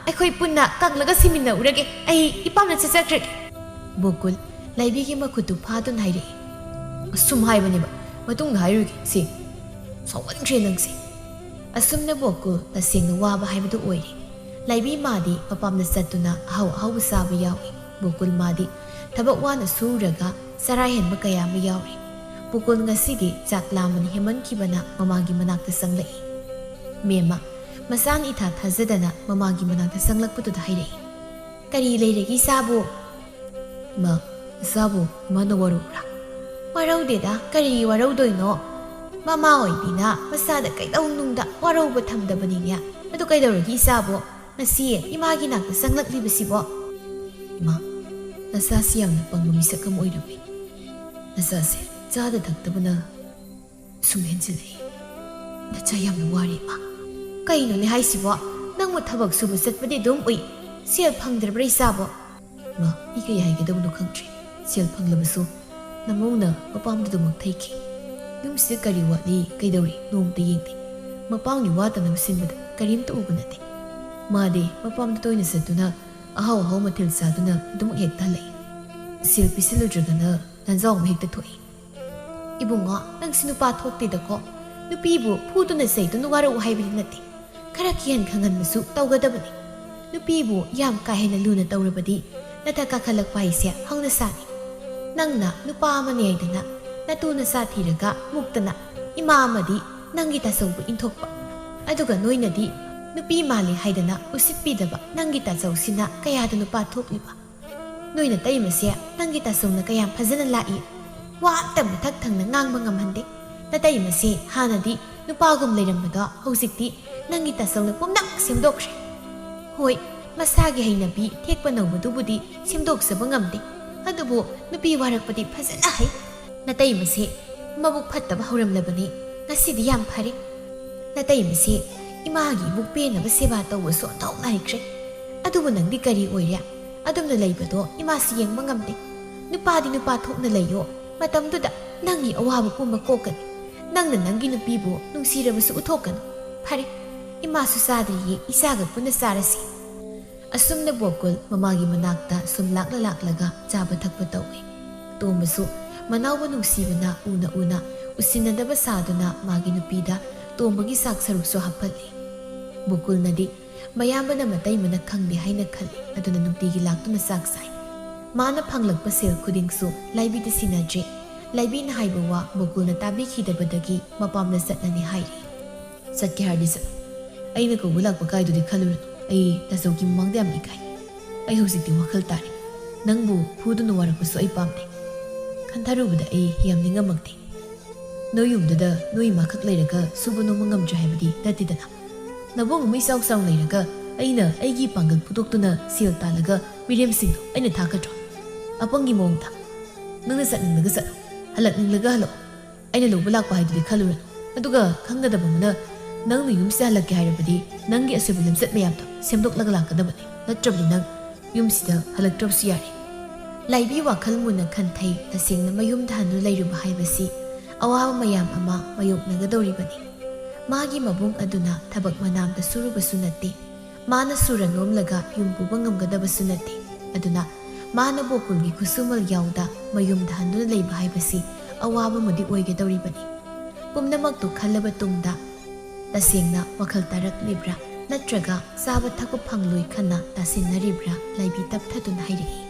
ꯑꯩꯈꯣꯏ ꯄꯨꯟꯅ ꯀꯪꯂꯒ ꯁꯤꯃꯤꯟꯅꯧꯔꯒꯦ꯫ ꯑꯩ ꯏꯄꯥꯝꯗ ꯆꯠꯆꯈ꯭ꯔꯒꯦ꯫ ꯕꯣꯀꯨꯜ ꯂꯥꯏꯕꯤꯒꯤ ꯃꯈꯨꯠꯇꯨ ꯐꯥꯗꯨꯅ ꯍꯥꯏꯔꯛꯏ꯫ ꯑꯁꯨꯝ ꯍꯥꯏꯕꯅꯦꯕ, ꯃꯇꯨꯡꯗ ꯍꯥꯏꯔꯣꯏꯒꯦ꯫ ꯁꯤ ꯁꯥꯎꯃꯟꯈ꯭ꯔꯦ ꯅꯪꯁꯦ꯫ ꯑꯁꯨꯝꯅ ꯕꯣꯀꯨꯜ ꯇꯁꯦꯡꯅ ꯋꯥꯕ ꯍꯥꯏꯕꯗꯨ ꯑꯣꯏꯔꯦ꯫ ꯂꯥꯏꯕꯤ ꯃꯥꯗꯤ ꯃꯄꯥꯝꯗ ꯆꯠꯇꯨꯅ ꯑꯍꯥꯎ ꯑꯍꯥꯎꯕ ꯆꯥꯕ ꯌꯥꯎꯏ꯫ ꯕꯣꯀꯨꯜ ꯃꯥꯗꯤ ꯊꯕꯛ ꯋꯥꯅ ꯁꯨꯔꯒ ꯆꯔꯥ ꯍꯦꯟꯕ ꯀꯌꯥ ꯑꯃ ꯌꯥꯎꯔꯤ꯫ ꯕꯣꯀꯨꯜ ꯉꯁꯤꯗꯤ ꯆꯥꯛ ꯂꯥꯝꯕꯅ ꯍꯦꯟꯃꯟꯈꯤꯕꯅ ꯃꯃꯥꯒꯤ ꯃꯅꯥꯛꯇ ꯆꯪꯂꯛꯏ꯫ ꯃꯦꯝꯃ, ꯃꯆꯥꯅ ꯏꯊꯥ ꯊꯥꯖꯗꯅ ꯃꯃꯥꯒꯤ ꯃꯅꯥꯛꯇ ꯆꯪꯂꯛꯄꯗꯨꯗ ꯍꯥꯏꯔꯛꯏ, "ꯀꯔꯤ ꯂꯩꯔꯒꯦ ꯏꯆꯥꯕꯨ?" "ꯏꯃꯥ, ꯏꯆꯥꯕꯨ ꯏꯃꯥꯅ ꯋꯥꯔꯧꯕ꯭ꯔꯥ?" "ꯋꯥꯔꯧꯗꯦꯗ, ꯀꯔꯤ ꯋꯥꯔꯧꯗꯣꯏꯅꯣ? ꯃꯃꯥ ꯑꯣꯏꯕꯤꯅ ꯃꯆꯥꯗ ꯀꯩꯗꯧꯅꯨꯡꯗ ꯋꯥꯔꯧꯕ ꯊꯝꯗꯕꯅꯤꯅꯦ꯫ ꯑꯗꯨ ꯀꯩꯗꯧꯔꯒꯦ ꯏꯆꯥꯕꯨ? ꯉꯁꯤ ꯏꯃꯥꯒꯤ ꯅꯥꯛꯇ ꯆꯪꯂꯛꯂꯤꯕꯁꯤꯕꯣ?" "ꯏꯃꯥ, ꯅꯆꯥꯁꯤ ꯌꯥꯝꯅ ꯄꯪꯕ ꯃꯤꯁꯛ ꯑꯃ ꯑꯣꯏꯔꯝꯃꯤ꯫ ꯅꯆꯥꯁꯦ ꯆꯥꯗ ꯊꯛꯇꯕꯅ ꯁꯨꯝ ꯍꯦꯟꯖꯤꯜꯂꯛꯏ꯫ ꯅꯆꯥ ꯌꯥꯝꯅ ꯋꯥꯔꯦ, ꯏꯃꯥ꯫" "ꯀꯩꯅꯣꯅꯦ ꯍꯥꯏꯁꯤꯕꯣ? ꯅꯪꯕꯨ ꯊꯕꯛ ꯁꯨꯕ ꯆꯠꯄꯗꯤ ꯑꯗꯨꯝ ꯎꯏ꯫ ꯁꯦꯜ ꯐꯪꯗ꯭ꯔꯕ꯭ꯔꯥ ꯏꯆꯥꯕꯣ?" "ꯏꯃꯥ, ꯑꯩ ꯀꯩ ꯍꯥꯏꯒꯗꯕꯅꯣ ꯈꯪꯗ꯭ꯔꯦ꯫ ꯁꯦꯜ ꯐꯪꯂꯕꯁꯨ ꯅꯃꯧꯅ ꯃꯄꯥꯝꯗꯨꯗꯃꯛ ꯊꯩꯈꯤ꯫ ꯌꯨꯝꯁꯤꯗ ꯀꯔꯤ ꯋꯥꯠꯂꯤ, ꯀꯩꯗꯧꯔꯤ, ꯅꯣꯡꯃꯇ ꯌꯦꯡꯗꯦ꯫ ꯃꯄꯥꯝꯒꯤ ꯋꯥꯠꯇꯅꯕ ꯁꯤꯟꯕꯗ ꯀꯔꯤꯝꯇ ꯎꯕ ꯅꯠꯇꯦ꯫ ꯃꯥꯗꯤ ꯃꯄꯥꯝꯗ ꯇꯣꯏꯅ ꯆꯠꯇꯨꯅ ꯑꯍꯥꯎ ꯑꯍꯥꯎ ꯃꯊꯦꯜ ꯆꯥꯗꯨꯅ ꯑꯗꯨꯃꯛ ꯍꯦꯛꯇ ꯍꯜꯂꯛꯏ꯫ ꯁꯦꯜ ꯄꯤꯁꯤꯜꯂꯨꯗ꯭ꯔꯒꯅ ꯂꯥꯟꯖꯥꯎ ꯑꯃ ꯍꯦꯛꯇ ꯊꯣꯛꯏ꯫" "ꯏꯕꯨꯡꯉꯣ, ꯅꯪꯁꯤ ꯅꯨꯄꯥ ꯊꯣꯛꯇꯦꯗꯀꯣ꯫ ꯅꯨꯄꯤꯕꯨ ꯐꯨꯗꯨꯅ ꯆꯩꯗꯨꯅ ꯋꯥꯔꯧ ꯍꯥꯏꯕꯗꯤ ꯅꯠꯇꯦ꯫ ꯈꯔ ꯀꯤꯍꯟ ꯈꯪꯍꯟꯕꯁꯨ ꯇꯧꯒꯗꯕꯅꯤ꯫ ꯅꯨꯄꯤꯕꯨ ꯌꯥꯝ ꯀꯥ ꯍꯦꯟꯅ ꯂꯨꯅ ꯇꯧꯔꯕꯗꯤ ꯅꯊꯛ ꯀꯥꯈꯠꯂꯛꯄ ꯍꯥꯏꯁꯦ ꯍꯧꯅ ꯁꯥꯅꯤ꯫ ꯅꯪꯅ ꯅꯨꯄꯥ ꯑꯃꯅꯦ ꯍꯥꯏꯗꯅ ꯅꯇꯨ ꯅꯆꯥ ꯊꯤꯔꯒ ꯃꯨꯛꯇꯅ ꯏꯃꯥ ꯑꯃꯗꯤ ꯅꯪꯒꯤ ꯇꯥꯆꯧꯕꯨ ꯏꯟꯊꯣꯛꯄ, ꯑꯗꯨꯒ ꯅꯣꯏꯅꯗꯤ ꯅꯨꯄꯤ ꯃꯥꯜꯂꯤ ꯍꯥꯏꯗꯅ ꯎꯁꯤꯠꯄꯤꯗꯕ ꯅꯪꯒꯤ ꯇꯥꯆꯧꯁꯤꯅ ꯀꯌꯥꯗ ꯅꯨꯄꯥ ꯊꯣꯛꯂꯤꯕ? ꯅꯣꯏ ꯅꯇꯩꯃꯁꯦ ꯅꯪꯒꯤ ꯇꯥꯆꯧꯅ ꯀꯌꯥꯝ ꯐꯖꯅ ꯂꯥꯛꯏ꯫ ꯋꯥ ꯑꯝꯇ ꯃꯊꯛ ꯊꯪꯅ ꯉꯥꯡꯕ ꯉꯝꯍꯟꯗꯦ꯫ ꯅꯇꯩꯃꯁꯦ ꯍꯥꯟꯅꯗꯤ ꯅꯨꯄꯥꯒꯨꯝ ꯂꯩꯔꯝꯕꯗꯣ ꯍꯧꯖꯤꯛꯇꯤ ꯅꯪꯒꯤ ꯇꯥꯆꯧꯅ ꯄꯨꯝꯅꯃꯛ ꯁꯦꯝꯗꯣꯛꯈ꯭ꯔꯦ꯫ ꯍꯣꯏ, ꯃꯁꯥꯒꯤ ꯍꯩꯅꯕꯤ ꯊꯦꯛꯄ ꯅꯧꯕꯗꯨꯕꯨꯗꯤ ꯁꯦꯝꯗꯣꯛꯆꯕ ꯉꯝꯗꯦ, ꯑꯗꯨꯕꯨ ꯅꯨꯄꯤ ꯋꯥꯔꯛꯄꯗꯤ ꯐꯖꯅ ꯍꯩ꯫ ꯅꯇꯩꯃꯁꯦ ꯃꯕꯨꯛ ꯐꯠꯇꯕ ꯍꯧꯔꯝꯂꯕꯅꯤ꯫ ꯉꯁꯤꯗꯤ ꯌꯥꯝ ꯐꯔꯦ꯫ ꯅꯇꯩꯃꯁꯦ ꯏꯃꯥꯒꯤ ꯏꯕꯨꯛ ꯄꯦꯟꯅꯕ ꯁꯦꯕꯥ ꯇꯧꯕꯁꯨ ꯑꯣꯟꯊꯣꯛꯅ ꯍꯩꯈ꯭ꯔꯦ꯫ ꯑꯗꯨꯕꯨ ꯅꯪꯗꯤ ꯀꯔꯤ ꯑꯣꯏꯔꯦ? ꯑꯗꯨꯝꯅ ꯂꯩꯕꯗꯣ ꯏꯃꯥꯁꯤ ꯌꯦꯡꯕ ꯉꯝꯗꯦ꯫ ꯅꯨꯄꯥꯗꯤ ꯅꯨꯄꯥ ꯊꯣꯛꯅ ꯂꯩꯌꯣ꯫ ꯃꯇꯝꯗꯨꯗ ꯅꯪꯒꯤ ꯑꯋꯥꯕ ꯄꯨꯝꯕ ꯀꯣꯛꯀꯅꯤ꯫ ꯅꯪꯅ ꯅꯪꯒꯤ ꯅꯨꯄꯤꯕꯨ ꯅꯨꯡꯁꯤꯔꯕꯁꯨ ꯎꯠꯊꯣꯛꯀꯅꯨ꯫ ꯐꯔꯦ, ꯏꯃꯥꯁꯨ ꯆꯥꯗ꯭ꯔꯤꯌꯦ, ꯏꯆꯥꯒ ꯄꯨꯟꯅ ꯆꯥꯔꯁꯤ꯫ ꯑꯁꯨꯝꯅ ꯕꯣꯀꯨꯜ ꯃꯃꯥꯒꯤ ꯃꯅꯥꯛꯇ ꯁꯨꯝ ꯂꯥꯛꯂ ꯂꯥꯛꯂꯒ ꯆꯥꯕ ꯊꯛꯄ ꯇꯧꯏ꯫ ꯇꯣꯝꯕꯁꯨ ꯃꯅꯥꯎꯕ ꯅꯨꯡꯁꯤꯕꯅ ꯎꯅ ꯎꯅ ꯎꯁꯤꯟꯅꯗꯕ ꯁꯥꯗꯨꯅ ꯃꯥꯒꯤ ꯅꯨꯄꯤꯗ ꯇꯣꯝꯕꯒꯤ ꯆꯥꯛ ꯁꯔꯨꯛꯁꯨ ꯍꯥꯞꯍꯜꯂꯤ꯫ ꯕꯣꯀꯨꯜꯅꯗꯤ ꯃꯌꯥꯝꯕꯅ ꯃꯇꯩꯃꯅ ꯈꯪꯗꯦ ꯍꯥꯏꯅ ꯈꯜꯂꯤ, ꯑꯗꯨꯅ ꯅꯨꯡꯇꯤꯒꯤ ꯂꯥꯛꯇꯨꯅ ꯆꯥꯛ ꯆꯥꯏ꯫ ꯃꯥꯅ ꯐꯪꯂꯛꯄ ꯁꯦꯜ ꯈꯨꯗꯤꯡꯁꯨ ꯂꯥꯏꯕꯤꯗ ꯁꯤꯟꯅꯗ꯭ꯔꯦ꯫ ꯂꯥꯏꯕꯤꯅ ꯍꯥꯏꯕ ꯋꯥ ꯕꯣꯀꯨꯜꯅ ꯇꯥꯕꯤꯈꯤꯗꯕꯗꯒꯤ ꯃꯄꯥꯝꯗ ꯆꯠꯂꯅꯤ ꯍꯥꯏꯔꯤ꯫ ꯆꯠꯀꯦ ꯍꯥꯏꯔꯗꯤ ꯆꯠꯂꯣ꯫ ꯑꯩꯅ ꯀꯧꯕ ꯂꯥꯛꯄ ꯀꯥꯏꯗꯨꯗꯤ ꯈꯜꯂꯨꯔꯅꯨ꯫ ꯑꯩ ꯇꯥꯆꯧꯒꯤ ꯃꯃꯥꯡꯗ ꯌꯥꯝ ꯏꯀꯥꯏ꯫ ꯑꯩ ꯍꯧꯖꯤꯛꯇꯤ ꯋꯥꯈꯜ ꯇꯥꯔꯦ꯫ ꯅꯪꯕꯨ ꯐꯨꯗꯨꯅ ꯋꯥꯔꯛꯄꯁꯨ ꯑꯩ ꯄꯥꯝꯗꯦ꯫ ꯈꯟꯊꯔꯨꯕꯗ ꯑꯩ ꯌꯥꯝ ꯅꯤꯡꯉꯝꯃꯛꯇꯦ꯫ ꯅꯣꯏ ꯌꯨꯝꯗꯨꯗ ꯅꯣꯏ ꯏꯃꯥꯈꯛ ꯂꯩꯔꯒ ꯁꯨꯕ ꯅꯣꯝꯕ ꯉꯝꯗ꯭ꯔꯦ ꯍꯥꯏꯕꯗꯤ ꯅꯠꯇꯦꯗꯅ꯫ ꯅꯕꯨꯡ ꯑꯃ ꯏꯆꯥꯎ ꯆꯥꯎ ꯂꯩꯔꯒ ꯑꯩꯅ ꯑꯩꯒꯤ ꯄꯥꯡꯒꯜ ꯐꯨꯗꯣꯛꯇꯨꯅ ꯁꯦꯜ ꯇꯥꯜꯂꯒ ꯃꯤꯔꯦꯝꯁꯤꯡꯗꯣ ꯑꯩꯅ ꯊꯥꯛꯀꯗ꯭ꯔꯣ? ꯑꯄꯪꯒꯤ ꯃꯑꯣꯡꯗ꯫ ꯅꯪꯅ ꯆꯠꯅꯤꯡꯂꯒ ꯆꯠꯂꯣ, ꯍꯜꯂꯛꯅꯤꯡꯂꯒ ꯍꯜꯂꯛꯑꯣ꯫ ꯑꯩꯅ ꯂꯧꯕ ꯂꯥꯛꯄ ꯍꯥꯏꯗꯨꯗꯤ ꯈꯜꯂꯨꯔꯅꯨ꯫ ꯑꯗꯨꯒ ꯈꯪꯒꯗꯕ ꯑꯃꯅ, ꯅꯪꯅ ꯌꯨꯝꯁꯤꯗ ꯍꯜꯂꯛꯀꯦ ꯍꯥꯏꯔꯕꯗꯤ ꯅꯪꯒꯤ ꯑꯁꯣꯏꯕ ꯂꯝꯆꯠ ꯃꯌꯥꯝꯗꯣ ꯁꯦꯝꯗꯣꯛꯂꯒ ꯂꯥꯛꯀꯗꯕꯅꯤ꯫ ꯅꯠꯇ꯭ꯔꯕꯗꯤ ꯅꯪ ꯌꯨꯝꯁꯤꯗ ꯍꯜꯂꯛꯇ꯭ꯔꯕꯁꯨ ꯌꯥꯔꯦ꯫ ꯂꯥꯏꯕꯤ ꯋꯥꯈꯜ ꯃꯨꯟꯅ ꯈꯟꯊꯩ꯫ ꯇꯁꯦꯡꯅ ꯃꯌꯨꯝꯗ ꯍꯟꯗꯨꯅ ꯂꯩꯔꯨꯕ ꯍꯥꯏꯕꯁꯤ ꯑꯋꯥꯕ ꯃꯌꯥꯝ ꯑꯃ ꯃꯥꯌꯣꯛꯅꯒꯗꯧꯔꯤꯕꯅꯤ꯫ ꯃꯥꯒꯤ ꯃꯕꯨꯡ ꯑꯗꯨꯅ ꯊꯕꯛ ꯃꯅꯥꯝꯗ ꯁꯨꯔꯨꯕꯁꯨ ꯅꯠꯇꯦ꯫ ꯃꯥꯅ ꯁꯨꯔ ꯅꯣꯝꯂꯒ ꯌꯨꯝ ꯄꯨꯕ ꯉꯝꯒꯗꯕꯁꯨ ꯅꯠꯇꯦ꯫ ꯑꯗꯨꯅ ꯃꯥꯅ ꯕꯣꯀꯨꯜꯒꯤ ꯈꯨꯠꯁꯨꯃꯜ ꯌꯥꯎꯗ ꯃꯌꯨꯝꯗ ꯍꯟꯗꯨꯅ ꯂꯩꯕ ꯍꯥꯏꯕꯁꯤ ꯑꯋꯥꯕ ꯑꯃꯗꯤ ꯑꯣꯏꯒꯗꯧꯔꯤꯕꯅꯤ꯫ ꯄꯨꯝꯅꯃꯛꯇꯨ ꯈꯜꯂꯕ ꯇꯨꯡꯗ ꯇꯁꯦꯡꯅ ꯋꯥꯈꯜ ꯇꯥꯔꯛꯂꯤꯕ꯭ꯔꯥ? ꯅꯠꯇ꯭ꯔꯒ ꯆꯥꯕ ꯊꯛꯄ ꯐꯪꯂꯣꯏ ꯈꯟꯅ ꯇꯥꯁꯤꯟꯅꯔꯤꯕ꯭ꯔꯥ? ꯂꯥꯏꯕꯤ ꯇꯞꯊꯗꯨꯅ ꯍꯥꯏꯔꯛꯏ꯫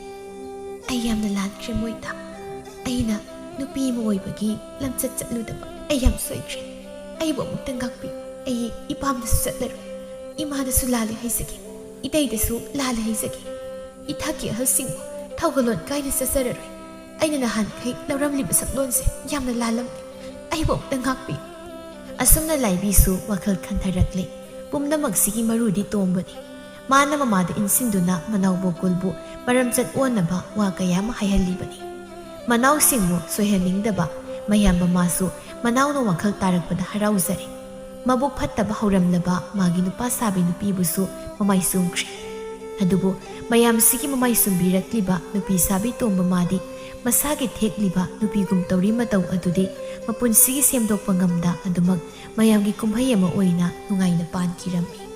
ꯑꯩ ꯌꯥꯝꯅ ꯂꯥꯟꯈ꯭ꯔꯦ ꯃꯣꯏꯗ꯫ ꯑꯩꯅ ꯅꯨꯄꯤ ꯑꯃ ꯑꯣꯏꯕꯒꯤ ꯂꯝꯆꯠ ꯆꯠꯂꯨꯗꯕ ꯑꯩ ꯌꯥꯝ ꯁꯣꯏꯈ꯭ꯔꯦ꯫ ꯑꯩꯕꯨ ꯑꯃꯨꯛꯇ ꯉꯥꯛꯄꯤ꯫ ꯑꯩ ꯏꯄꯥꯝꯗꯁꯨ ꯆꯠꯂꯔꯣꯏ꯫ ꯏꯃꯥꯗꯁꯨ ꯂꯥꯜꯂꯦ ꯍꯥꯏꯖꯒꯦ꯫ ꯏꯇꯩꯗꯁꯨ ꯂꯥꯜꯂꯦ ꯍꯥꯏꯖꯒꯦ꯫ ꯏꯊꯛꯀꯤ ꯑꯍꯜꯁꯤꯡꯕꯨ ꯊꯧꯒꯜꯂꯣꯟ ꯀꯥꯏꯅ ꯆꯠꯆꯔꯔꯣꯏ꯫ ꯑꯩꯅ ꯅꯍꯥꯟꯈꯩ ꯂꯧꯔꯝꯂꯤꯕ ꯁꯛꯂꯣꯟꯁꯦ ꯌꯥꯝꯅ ꯂꯥꯜꯂꯝꯃꯤ꯫ ꯑꯩꯕꯨ ꯑꯃꯨꯛꯇ ꯉꯥꯛꯄꯤ꯫ ꯑꯁꯨꯝꯅ ꯂꯥꯏꯕꯤꯁꯨ ꯋꯥꯈꯜ ꯈꯟꯊꯔꯛꯂꯦ꯫ ꯄꯨꯝꯅꯃꯛꯁꯤꯒꯤ ꯃꯔꯨꯗꯤ ꯇꯣꯝꯕꯅꯤ꯫ ꯃꯥꯅ ꯃꯃꯥꯗ ꯏꯟꯁꯤꯟꯗꯨꯅ ꯃꯅꯥꯎ ꯕꯣꯀꯨꯜꯕꯨ ꯃꯔꯝꯆꯠ ꯑꯣꯟꯅꯕ ꯋꯥ ꯀꯌꯥ ꯑꯃ ꯍꯥꯏꯍꯜꯂꯤꯕꯅꯤ꯫ ꯃꯅꯥꯎꯁꯤꯡꯕꯨ ꯁꯣꯏꯍꯟꯅꯤꯡꯗꯕ ꯃꯌꯥꯝꯕ ꯃꯥꯁꯨ ꯃꯅꯥꯎꯅ ꯋꯥꯈꯜ ꯇꯥꯔꯛꯄꯗ ꯍꯔꯥꯎꯖꯔꯦ꯫ ꯃꯕꯨꯛ ꯐꯠꯇꯕ ꯍꯧꯔꯝꯂꯕ ꯃꯥꯒꯤ ꯅꯨꯄꯥ ꯁꯥꯕꯤ ꯅꯨꯄꯤꯕꯨꯁꯨ ꯃꯃꯥꯏ ꯆꯨꯝꯈ꯭ꯔꯦ꯫ ꯑꯗꯨꯕꯨ ꯃꯌꯥꯝꯁꯤꯒꯤ ꯃꯃꯥꯏ ꯆꯨꯝꯕꯤꯔꯛꯂꯤꯕ ꯅꯨꯄꯤ ꯁꯥꯕꯤ ꯇꯣꯝꯕ ꯃꯥꯗꯤ ꯃꯁꯥꯒꯤ ꯊꯦꯛꯂꯤꯕ ꯅꯨꯄꯤꯒꯨꯝ ꯇꯧꯔꯤ ꯃꯇꯧ ꯑꯗꯨꯗꯤ ꯃꯄꯨꯟꯁꯤꯒꯤ ꯁꯦꯝꯗꯣꯛꯄ ꯉꯝꯗ ꯑꯗꯨꯃꯛ ꯃꯌꯥꯝꯒꯤ ꯀꯨꯝꯍꯩ ꯑꯃ ꯑꯣꯏꯅ ꯅꯨꯡꯉꯥꯏꯅ ꯄꯥꯟꯈꯤꯔꯝꯃꯤ꯫